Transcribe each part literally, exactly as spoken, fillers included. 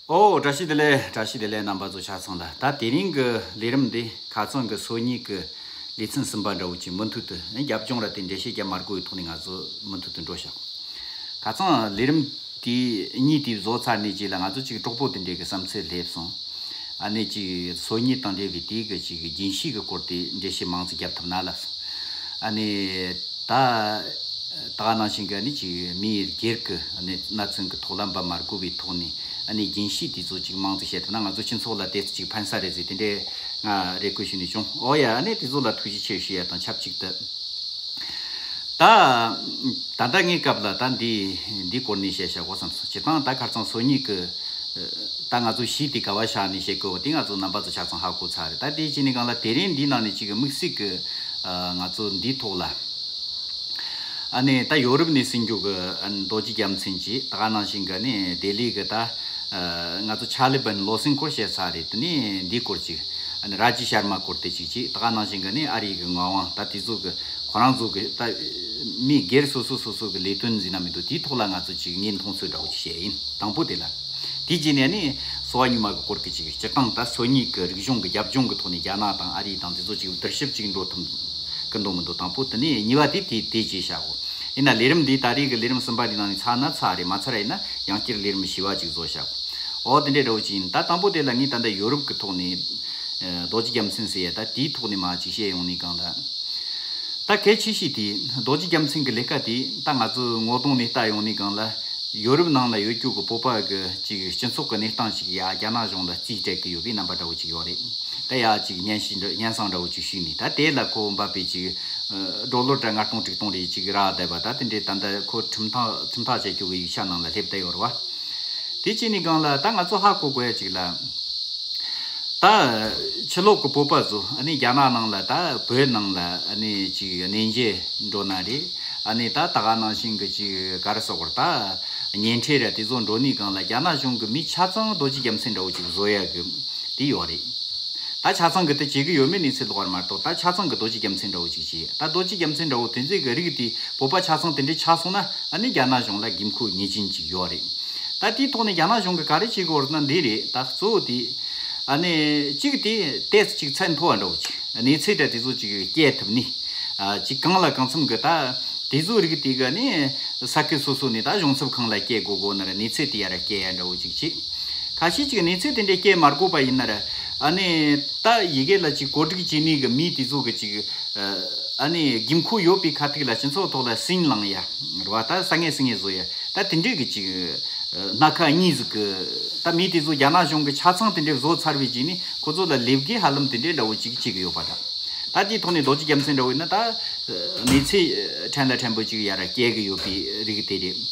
ཨོ། བཀྲ་ཤིས་བདེ་ལེགས། བཀྲ་ཤིས་བདེ་ལེགས། རྣམ་པ་ཚོ་ཆ་ཚང་ལ། ད་དེ་རིང་གི་ལས་རིམ་འདི་ཁ་སང་གི་སོ་གཉིས་ཀྱི་ལེ་ཚན་གསུམ་པ་འདྲ་བོ་ཅིག་མུ་མཐུད་དུ་རྒྱབ་ལྗོངས་ར་དེ་འགྲེལ་བཤད་རྒྱབ་མ་དགོས་པའི་ཐོག་ནས་ང་ཚོ་མུ་མཐུད་དུ་འགྲོ་བཞག་ཁ་སང་ལས་རིམ་དེ་གཉིས་དེ་བཟོ་ཚར་ནས་རྗེས་ལ་ང་ཚོ་ཅིག་གྲོགས་པོ་དེ་འདྲས་ཀྱི་བསམ་ཚུལ་སླེབས་སོང་། ཨ་ནི་ཅིག་སོ་གཉིས་དང་འབྲེལ་བའི་དེའི་གི་ཅིག་རྒྱུན་ཤེས་ཀྱི་སྐོར་དེ་འགྲེལ་བཤད་མང་ཙམ་རྒྱབ་ཐུབ་ན་ལབ་སོང་། ཨ་ནི་ད། ད་ག་ནང་བཞིན་གྱི་ཨ་ནི་ཅིག་མིའི་སྒེར་གྱི་ཨ་ནི་ན་ཚོན་གྱི་ཐོག་ལ་འབབ་མ་དགོས་པའི་ཐོག་ནས་ཨ་ནི་རྒྱུན་ཤེས་དེ་ཚོ་ཅིག་མང་དུ་བཤད་ཐུབ་ན་ང་ཚོ་སྤྱི་ཚོགས་ལ་དེ་ཅིག་ཕན་ས་རེད་ཟེར་དེ་འདྲའི་ང་རེ་སྐུལ་ཞུས་ནས་བྱུང་། ཨོ་ཡ། ཨ་ནི་དེ་ཚོ་ལ་ཐུགས་རྗེ་ཆེ་ཞུ་ཡ་དང་ཆབས་ཅིག་ཏུ། ད། ད་ལྟ་ངའི་སྐབས་ལ་ད་འདི་འདི་སྐོར་ནས་བཤད་བྱ་དགོས་བསམ་སོང་། སྤྱིར་བཏང་ད་ཁ་སང་སོ་གཉིས་ཀྱི་ད་ང་ཚོ་གཞས་དེ་ག་བ་བཞག་ནས་བཤད་དགོས་པ་དེ་ང་ཚོ་རྣམ་པ་ཚོ་ཆ་ཚང་ཧ་གོ་ཚར་རེད། ད་དེ་བྱས་ནས་གང་ལ་དེ་རིང་འདི་ནང་ནས་ཅིག་དམིགས་བསལ་གྱི་ང་ཚོ་འདིའི་ཐོག་ལ། ཨ་ནི་ད་ཡོ་རོབ་ནས་སྲིད་འགྱུར་གྱི་ཨ་ནི་རྡོ་རྗེ་རྒྱལ་མཚན་གྱིས་ད་ག་ནང་བཞིན་གྱི་ཨ་ནི་ལྡི་ལི་གི་ད་ང་ཚོ་ཆ་ལི་བན་བློ་སེང་སྐོར་བཤད་ཚར་རེད། དེ་ནས་འདིའི་སྐོར་ཅིག་ཨ་ནི་ར་ཇི་ཤར་མ་སྐོར་དེ་ཅིག་ཅིག་ད་ག་ནང་བཞིན་གྱི་ཨ་ནི་ཨ་རི་གི་ངག་དབང་ད་དེ་ཚོ་གི་ཁོ་རང་ཚོ་གི་ད་མི་སྒེར་སོ་སོ་སོ་སོ་གི་ལས་དོན་ཟིན་ན་མི་འདུག་དེའི་ཐོག་ལ་ང་ཚོ་ཅིག་ངའི་མཐོང་ཚུལ་འདྲ་བོ་ཅིག་བཤད་ཡིན། དང་པོ་དེ་ལ། དེ་རྗེས་ནས་ནི་སོ་བ་ཉུལ་མ་གི་སྐོར་གི་ཅིག་སྤྱིར་བཏང་ད་སོ་གཉིས་ཀྱི་རིག་གཞུང་གི་རྒྱབ་ལྗོངས་ཀྱི་ཐོག་ནས་རྒྱ་ནག་དང་ཨ་རི་དང་དེ་ཚོ་ཅིག་བསྡུར་ཞིབ་ཅིག་འགྲོ་ཐུབ་ཀྱི་འདུག་མི་འདུག་དང་པོ་དེ་ནས་གཉིས་པ་དེ་དེ་དེ་རྗེས་བྱ་གོ། ཡིན་ན་ལས་རིམ་འདི་ད་རེས་ཀྱི་ལས་རིམ་གསུམ་པ་འདི་ནང་ནས་ཚར་ན་ཚར་རེད། མ་ཚར་ཡིན་ན་ཡང་བསྐྱར་ལས་རིམ་བཞི་བ་ཅིག་བཟོ་བྱ་གོ། ཨོ་དེ་འདྲའི་འདྲ་བོ་ཅིག་ཡིན། ད་དང་པོ་དེ་ལ་ངས་ད་ལྟ་ཡོ་རོབ་ཀྱི་ཐོག་ནས་རྡོ་རྗེ་རྒྱལ་མཚན་ཟེར་ཡ་ད་དེའི་ཐོག་ནས་མ་ཅིག་བཤད་ཡོང་ནས་གང་ལ། ད་གལ་ཆེ་ཤོས་དེ་རྡོ་རྗེ་རྒྱལ་མཚན་གྱི་ལས་ཀ་དེ་ད་ང་ཚོའི་ངོ་གདོང་ནས་ལྟ་ཡོང་ནས་གང་ལ། ཡོ་རོབ་ནང་ལ་ཡོད་རྒྱུ་གི་བོད་པ་གི་ཅིག་སྤྱི་ཚོགས་ཀྱི་གནས་སྟངས་ཅིག་ཡ་རྒྱ་ནག་གཞུང་ལ་རྩིས་སྤྲད་ཀྱི་ཡོད་པའི་རྣམ་པ་འདྲ་བོ་ཅིག་ཡོད་རེད། ད་ཡ་ཅིག་སྙན་ཞུ་འདྲ་སྙན་སེང་འདྲ་བོ་ཅིག་ཞུས་ནས་ད་དེ་ལ་ཁོ་འབབ་པའི་ཅིག་ཌོ་ལར་དྲ་ལྔ་སྟོང་དྲུག་སྟོང་རེ་ཅིག་རག་བསྡད་པ་ད་དེ་འདྲའི་ད་ལྟ་ཁོ་ཁྲིམས་ཐག་ཁྲིམས་ཐག་བཅད་རྒྱུ་གི་ཡིག་ཆ་ནང་ལ་སླེབས་བསྡད་ཡོད་རེད་བ། དེ་བྱས་ནས་གང་ལ་ད་ང་ཚོ་ཧ་གོ་དགོས་ཡ་ཅིག་ལ། ད་ཕྱི་ལོགས་ཀྱི་བོད་པ་ཚོ་ཨ་ནི་རྒྱ་ནག་ནང་ལ་ད་བོད་ནང་ལ་ཨ་ནི་ཅིག་གནས་མཇལ་འགྲོ་ན་རེད། ཨ་ནི་ད་ད་ག་ནང་བཞིན་གྱི་ཅིག་ག་རེ་ཟེར་དགོས་རེད། ད་ཉེ་འཁྲིས་ར་དེ་ཚོ་འགྲོ་ནས་གང་ལ་རྒྱ་ནག་གཞུང་གི་མི་ཆ་ཚང་རྡོ་རྗེ་རྒྱལ་མཚན་འདྲ་བོ་ཅིག་བཟོ་ཡ་གི་དེ་ཡོད་རེད། ད་ཆ་ཚང་གི་དེ་བྱེད་གི་ཡོད་མེད་གནས་ཚུལ་ལོགས་པ་མ་གཏོགས་ད་ཆ་ཚང་གི་རྡོ་རྗེ་རྒྱལ་མཚན་འདྲ་བོ་ཅིག་བྱེད། ད་རྡོ་རྗེ་རྒྱལ་མཚན་འདྲ་བོ་དེ་ཚོའི་གི་རིགས་དེ་བོད་པ་ཆ་ཚང་དེ་འདྲའི་ཆགས་སོང་ན་ཨ་ནི་རྒྱ་ནག་གཞུང་ལ་དགོས་མཁོ་ངེས་ཅན་ཅིག་ཡོད་རེད། ད་དེའི་ཐོག་ནས་རྒྱ་ནག་གཞུང་གིས་ག་རེ་བྱེད་དགོས་རེད་ན་འདི་རེད། ད་གཙོ་བོ་དེ་ཨ་ནི་གཅིག་དེ་ཏོག་ཙམ་ཅིག་ཚད་མཐོ་བ་འདྲ་བོ་ཅིག་གནས་ཚད་འདྲ་དེ་ཚོ་ཅིག་སྐྱེལ་ཐུབ་ནི། ཨ་ཅིག་གང་ལ་གང་འཚམ་གི་ད་དེ་ཚོ་རིགས་དེ་གི་ནི་ས་ཁུལ་སོ་སོ་ནས་ད་གཞུང་ཚབ་ཁང་ལ་སྐྱེལ་དགོས་དགོས་ན་ར་གནས་ཚད་དེ་ཡར་སྐྱེལ་ཡ་འདྲ་བོ་ཅིག་བྱེད། ཁ་ཤས་ཅིག་གནས་ཚད་དེ་འདྲ་སྐྱེལ་མ་དགོས་པ་ཡིན་ན་ར་ཨ་ནི་ད་ཡི་གེ་ལ་ཅིག་གོ་སྒྲིག་བྱེད་ནི་གི་མི་དེ་ཚོ་གི་ཅིག་ཨ་ནི་དགོས་མཁོ་ཡོད་པའི་ཁ་ཐུག་ལ་སྤྱི་ཚོགས་ཐོག་ལ་སིང་ལངས་ཡ་རེད་བ། ད་ས་ངན་སིང་ངན་བཟོ་ཡ་ད་དེ་འདྲའི་གི་ཅིག་སྣ་ཁ་གཉིས་ཟིག་གི་ད་མི་དེ་ཚོ་རྒྱ་ནག་གཞུང་གི་ཆ་ཚང་དེ་འདྲའི་བཟོ་ཚར་བའི་རྗེས་ནས་ཁོ་ཚོ་ལ་ལས་བགོས་ཧ་ལམ་དེ་འདྲའི་འདྲ་བོ་ཅིག་བྱེད་གི་ཡོད་པ་འདྲ། ད་དེའི་ཐོག་ནས་རྡོ་རྗེ་རྒྱལ་མཚན་འདྲ་བོ་ཡིན་ན་ད་གནས་ཚད་ཕྲན་ལ་ཕྲན་བུ་ཅིག་ཡར་སྐྱེལ་གི་ཡོད་པའི་རིགས་དེ་རེད།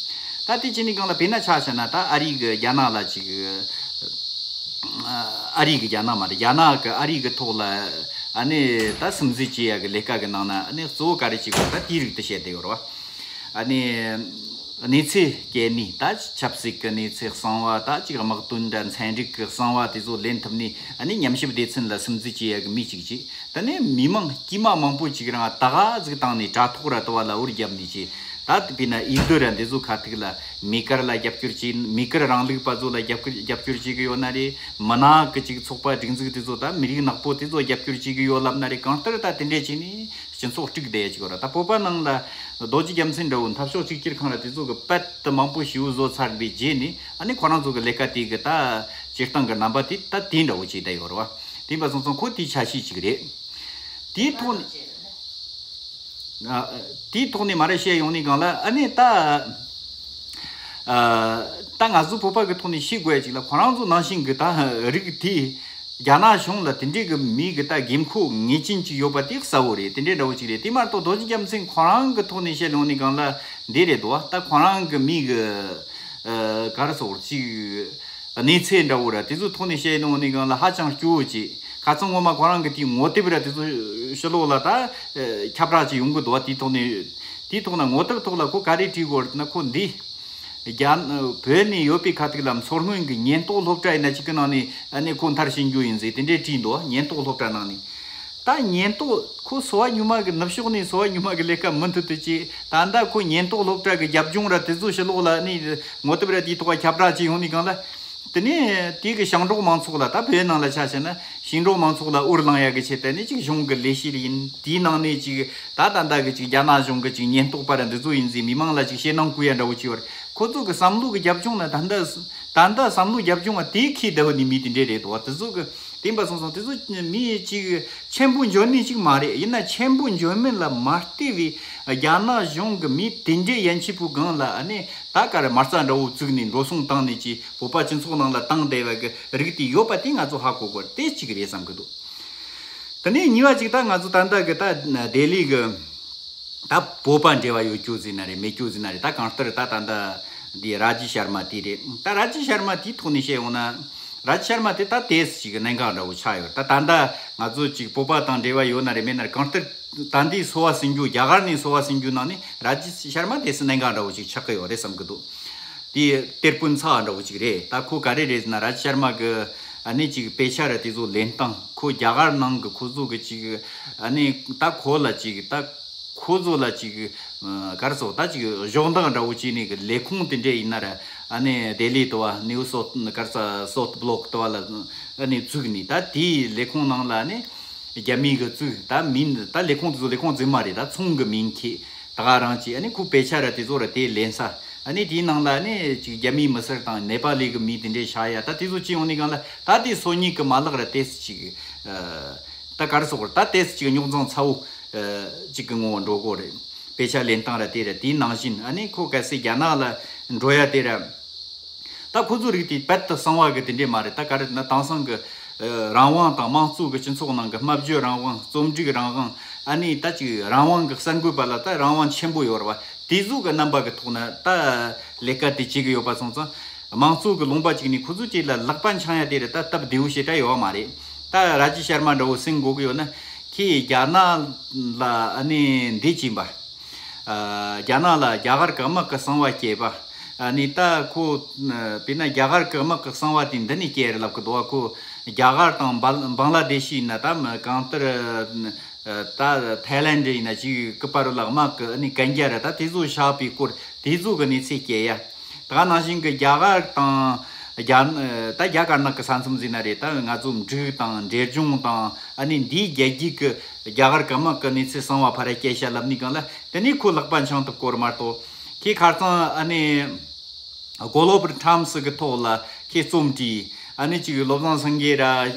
ད་དེ་བྱས་ནས་གང་ལ་དཔེར་ན་ཆ་བཞག་ན་ད་ཨ་རི་གི་རྒྱ་ནག་ལ་ཅིག་ཨ་རི་གི་རྒྱ་ནག་མ་རེད། རྒྱ་ནག་གི་ཨ་རི་གི་ཐོག་ལ་ཨ་ནི་ད་སིམ་འཛུལ་བྱེད་ཡ་གི་ལས་ཀ་གི་ནང་ན་ཨ་ནི་གཙོ་བོ་ག་རེ་བྱེད་དགོས་ད་དེའི་རིགས་དེ་བཤད་བསྡད་ཡོད་རེད་བ། ཨ་ནི་གནས་ཚད་སྐྱེལ་ནི་ད་ཆབ་སྲིད་ཀྱི་གནས་ཚད་གསང་བ་ད་ཅིག་དམག་དོན་འདྲ་ཚན་རིག་གི་གསང་བ་དེ་ཚོ་ལེན་ཐུབ་ནི་ཨ་ནི་ཉམས་ཞིབ་སྡེ་ཚན་ལ་སིམ་འཛུལ་བྱེད་ཡ་གི་མི་གཅིག་བྱེད། ད་ནི་མི་མང་དཀྱུས་མ་མང་པོ་ཅིག་རང་ད་ག་ཟིག་བཏང་ནས་དྲ་ཐོག་ར་ལྟ་བ་ལ་འུར་བརྒྱབ་ནས་ཅི། ད་དཔེར་ན་འོས་བསྡུ་ར་འདི་ཚོ་ཁ་ཐུག་ལ་མེ་ཀར་ལ་རྒྱབ་སྐྱོར་བྱེད། མེ་ཀར་རིང་ལུགས་པ་ཚོ་ལ་རྒྱབ་སྐྱོར་རྒྱབ་སྐྱོར་བྱེད་གི་ཡོད་ན་རེད། མི་ནག་གི་ཅིག་ཚོགས་པ་སྒྲིག་འཛུགས་དེ་ཚོ་ད་མི་རིགས་ནག་པོ་དེ་ཚོ་རྒྱབ་སྐྱོར་བྱེད་གི་ཡོད་ལབ་ན་རེད། གང་ལྟར་ད་དེ་འདྲས་བྱས་ནས་སྤྱི་ཚོགས་དཀྲུགས་བསྡད་ཡ་ཅིག་ཡོད་ར། ད་བོད་པ་ནང་ལ་རྡོ་རྗེ་རྒྱལ་མཚན་འདྲ་བོ་འཐབ་ཕྱོགས་གཅིག་གྱུར་ཁང་ར་དེ་ཚོ་གི་པད་དུ་མང་པོ་ཞེ་པོ་བཟོ་ཚར་བའི་རྗེས་ནས་ཨ་ནི་ཁོ་རང་ཚོ་གི་ལས་ཀ་དེ་གི་ད་སྤྱིར་བཏང་གི་རྣམ་པ་དེ་ད་དེ་འདྲ་བོ་བྱས་བསྡད་ཡོད་ར་བ། དེ་འབའ་སོང་ཙང་ཁོ་དེའི་ཆ་ཤས་ཅིག་རེད། དེའི་ཐོག་ནས། ཨ། དེའི་ཐོག་ནས་མ་རེད་བཤད་ཡོང་ནས་གང་ལ་ཨ་ནི་ད། ཨ། ད་ང་ཚོ་བོད་པ་གི་ཐོག་ནས་ཤེས་དགོས་ཡ་ཅིག་ལ་ཁོ་རང་ཚོ་ནང་བཞིན་གི་ད་རིགས་དེ་རྒྱ་ནག་གཞུང་ལ་དེ་འདྲའི་གི་མི་གི་ད་དགོས་མཁོ་ངེས་ཅན་ཅིག་ཡོད་པ་དེ་གསལ་བོ་རེད། དེ་འདྲའི་འདྲ་བོ་ཅིག་རེད། དེ་མ་གཏོགས་རྡོ་རྗེ་རྒྱལ་མཚན་ཁོ་རང་གི་ཐོག་ནས་བཤད་ཡོང་ནས་གང་ལ་འདི་རེད་དོ། ད་ཁོ་རང་གི་མི་གི་ཨ། ག་རེ་ཟེར་ཅིག་གནས་ཚད་འདྲ་བོ་ར་དེ་ཚོའི་ཐོག་ནས་བཤད་ཡོང་ནས་གང་ལ་ཧ་ཅང་སྐྱོ་བོ་ཅིག་ཁ་སང་ངོ་མ་ཁོ་རང་གི་དེའི་ངོ་དེབ་ར་དེ་ཚོ་ཕྱི་ལོགས་ལ་ད་ཁྱབ་བསྒྲགས་ཅིག་ཡོང་གི་འདུག་བ། དེའི་ཐོག་ནས་དེའི་ཐོག་ན་ངོ་དེབ་ཐོག་ལ་ཁོ་ག་རེ་བྲིས་ཡོད་ན་ཁོ་འདི་རྒྱ་བོད་ནས་ཡོད་པའི་ཁ་ཐུག་ལ་མཚོ་སྔོན་གྱི་ཉེན་རྟོག་སློབ་གྲྭ་ཡིན་ན་ཅིག་གི་ནང་ནས་ཨ་ནི་ཁོ་མཐར་ཕྱིན་རྒྱུ་ཡིན་ཟེར་དེ་འདྲས་བྲིས་འདུག་ཉེན་རྟོག་སློབ་གྲྭ་ནང་ནས། ད་ཉེན་རྟོག་ཁོ་སོ་བ་ཉུལ་མ་གི་ནུབ་ཕྱོགས་ནས་སོ་བ་ཉུལ་མ་གི་ལས་ཀ་མུ་མཐུད་དུ་བྱས། ད་ལྟ་ཁོ་ཉེན་རྟོག་སློབ་གྲྭ་གི་རྒྱབ་ལྗོངས་ར་དེ་ཚོ་ཕྱི་ལོགས་ལ་ནི་ངོ་དེབ་ར་དེའི་ཐོག་ཁྱབ་བསྒྲགས་བྱས་ཡོང་ནས་གང་ལ། དེ་ནས་དེ་གི་ཞིང་འབྲོག་མང་ཚོགས་ལ། ད་བོད་ནང་ལ་ཆ་བཞག་ན་ཞིང་འབྲོག་མང་ཚོགས་ལ་འུར་ལངས་ཡ་གི་ཆེད་དུ་ནི་ཅིག་གཞུང་གི་ལས་བྱེད་ཡིན། དེའི་ནང་ནས་ཅིག་ད་ད་ལྟ་གི་ཅིག་རྒྱ་ནག་གཞུང་གི་ཅིག་ཉེན་རྟོག་པ་ར་འདི་ཚོ་ཡིན་ཟེར་མི་མང་ལ་ཅིག་ཞེད་སྣང་བསྐུལ་ཡ་འདྲ་བོ་བྱས་པ་རེད། ཁོ་ཚོ་གི་བསམ་བློ་གི་རྒྱབ་ལྗོངས་ལ་ད་ལྟ་ད་ལྟ་བསམ་བློ་རྒྱབ་ལྗོངས་ལ་དེ་ཁེ་བདེ་བོ་ནི་མི་དེ་འདྲས་རེད་དོ། དེ་ཚོ་གི་དེ་འབའ་སོང་སོང་དེ་ཚོ་མི་ཅིག་ཆེན་པོ་འཇོན་ནི་ཅིག་མ་རེད། ཡིན་ན་ཆེན་པོ་འཇོན་མིན་ལ་མ་ལྟོས་པའི་རྒྱ་ནག་གཞུང་གི་མི་དེ་འདྲས་ཡན་ཆད་པོའི་སྒང་ལ་ཨ་ནི་ད་ག་རེ་མ་རྩ་འདྲ་བོ་བཙུགས་ནས་འགྲོ་སོང་བཏང་ནས་ཅིག་བོད་པ་སྤྱི་ཚོགས་ནང་ལ་བཏང་བསྡད་པ་གི་རིགས་དེ་ཡོད་པ་དེ་ང་ཚོ་ཧ་གོ་དགོས་དེ་གཅིག་རེད་བསམ་གི་འདུག་དེ་ནས་གཉིས་པ་གཅིག་ད་ང་ཚོ་ད་ལྟ་གི་ད་ལྡི་ལི་གི་ད་བོད་པ་འབྲེལ་བ་ཡོད་རྒྱུ་ཟེར་ན་རེད། མེད་རྒྱུ་ཟེར་ན་རེད། ད་གང་ལྟར་ད་ད་ལྟ་འདི་ར་ཇི་ཤར་མ་དེ་རེད། ད་ར་ཇི་ཤར་མ་དེའི་ཐོག་ནས་བཤད་ཡོང་ན། ར་ཇི་ཤར་མ་དེ་ད་དེས་ཅིག་གནད་འགག་འདྲ་བོ་ཆགས་ཡོད། ད་ད་ལྟ་ང་ཚོ་ཅིག་བོད་པ་དང་འབྲེལ་བ་ཡོད་ན་རེད། མེད་ན་རེད། གང་ལྟར་ད་འདི་སོ་བ་ཟིན་རྒྱུ་རྒྱ་གར་ནས་སོ་བ་ཟིན་རྒྱུ་ནང་ནས་ར་ཇི་ཤར་མ་དེས་གནད་འགག་འདྲ་བོ་ཅིག་ཆགས་ཀྱི་ཡོད་རེད་བསམ་གི་འདུག་དེ་གཏེར་དཔོན་ཚ་བ་འདྲ་བོ་ཅིག་རེད། ད་ཁོ་ག་རེ་རེད་ཟེར་ན་ར་ཇི་ཤར་མ་གི་ཨ་ནི་ཅིག་དཔེ་ཆ་ར་དེ་ཚོ་ལེན་སྟངས། ཁོ་རྒྱ་གར་ནང་གི་ཁོ་ཚོ་གི་ཅིག་ཨ་ནི་ད་ཁོ་ལ་ཅིག་ད་ཁོ་ཚོ་ལ་ཅིག་ག་རེ་ཟེར། ད་ཅིག་གཞོགས་འདེགས་འདྲ་བོ་བྱས་ནས་གི་ལས་ཁུངས་དེ་འདྲས་ཡིན་ན་ར། ཨ་ནི་ལྡི་ལི་དུ་བ་ནིའུ་སོ་ག་རེ་ཟེར་སོ་ཊི་བྷ་ལོག་དུ་བ་ལ་ཨ་ནི་བཙུགས་ནས། ད་དེའི་ལས་ཁུངས་ནང་ལ་ཨ་ནི་རྒྱ་མི་གི་བཙུགས། ད་མིང་ད་ལས་ཁུངས་དེ་ཚོ་ལས་ཁུངས་རྫུན་མ་རེད། ད་ཚོང་གི་མིང་འཁྱེར། ད་ག་རང་བྱས། ཨ་ནི་ཁོ་དཔེ་ཆ་ར་དེ་ཚོ་ར་དེ་ལེན་ས། ཨ་ནི་དེའི་ནང་ལ་ཨ་ནི་ཅིག་རྒྱ་མིའི་མི་སེར་དང་ནེ་པ་ལི་གི་མི་དེ་འདྲས་བཞག་ཡ། ད་དེ་ཚོ་ཅི་ཡོང་ནི་གང་ལ་ད་དེ་སོ་གཉིས་ཀྱི་མ་ལག་ར་དེ་ཅིག་ཨ། ད་ག་རེ་ཟེར། ད་དེ་ཅིག་རྙོག་འཛིང་ཚ་བོ་ཅིག་གི་ངོ་བོ་འགྲོ་གོ་རེད། དཔེ་ཆ་ལེན་སྟངས་ར་དེ་ར། དེའི་ནང་བཞིན་ཨ་ནི་ཁོ་གལ་སྲིད་རྒྱ་ནག་ལ་འགྲོ་ཡ་དེ་ར། ད་ཁོ་ཚོ་རིགས་དེ་རྦད་དུ་གསང་བ་གི་དེ་འདྲས་མ་རེད། ད་ག་རེ་ན་དེང་སང་གི་ཨ་རང་དབང་དང་དམངས་གཙོ་གི་སྤྱི་ཚོགས་ནང་གི་སྨྲ་བརྗོད་རང་དབང་། རྩོམ་སྒྲིག་རང་དབང་། ཨ་ནི་ད་ཅིག་རང་དབང་གི་གསར་འགོད་པ་ལ་ད་རང་དབང་ཆེན་པོ་ཡོད་རེད་བ། དེ་ཚོ་གི་རྣམ་པ་གི་ཐོག་ན་ད་ལས་ཀ་དེ་བྱེད་གི་ཡོད་པ་སོང་ཙང་། དམངས་གཙོ་གི་ལུང་པ་ཅིག་ནས་ཁོ་ཚོ་གཅིག་ལ་ལག་པ་འཆང་ཡ་དེ་རེད། ད་སྟབས་བདེ་བོ་ཞེ་དྲག་ཡོད་མ་རེད། ད་ར་ཇི་ཤར་མ་འདྲ་བོ་སེམས་འགུག་གི་ཡོད་ན། ཁྱེད་རྒྱ་ནག་ལ་ཨ་ནི་འདི་བྱིན་པ། ཨ། རྒྱ་ནག་ལ་རྒྱ་གར་གི་དམག་གི་གསང་བ་སྐྱེས་པ། ཨ་ནི་ད་ཁོ་དཔེར་ན་རྒྱ་གར་གི་དམག་གི་གསང་བ་དེ་འདི་ནས་སྐྱེས་རེད་ལབ་གི་འདུག་བ། ཁོ་རྒྱ་གར་དང་བང་བང་ལ་དེ་ཤི་ཡིན་ན། ད་གང་ལྟར་ད་ཐའི་ལེན་ཌི་ཡིན་ན་ཅིག་གི་བར་ལ་དམག་གི་ཨ་ནི་གན་རྒྱ་རེད། ད་དེ་ཚོ་བཞག་པའི་སྐོར་དེ་ཚོ་གི་གནས་ཚུལ་སྐྱེལ་ཡ། ད་ག་ནང་བཞིན་གྱི་རྒྱ་གར་དང་རྒྱ་ད་རྒྱ་དཀར་ནག་གི་ས་མཚམས་ཟེར་ན་རེད། ད་ང་ཚོ་འབྲུག་དང་འབྲས་ལྗོངས་དང་ཨ་ནི་འདིའི་རྒྱལ་རྒྱུད་ཀྱི་རྒྱ་གར་གི་དམག་གི་གནས་ཚུལ་གསང་བ་ཕར་ར་སྐྱེལ་ཤ་ལབ་ནི་གང་ལ། དེ་ནས་ཁོ་ལག་པ་འཆང་ཐུབ་སྐོར་མ་གཏོགས། ཁྱེད་ཁ་རྩང་ཨ་ནི་གོ་ལོ་བར་ཊམ་སི་གི་ཐོག་ལ་ཁྱེད་རྩོམ་བྲིས། ཨ་ནི་ཅིག་བློ་བཟང་སེང་གེ་ར་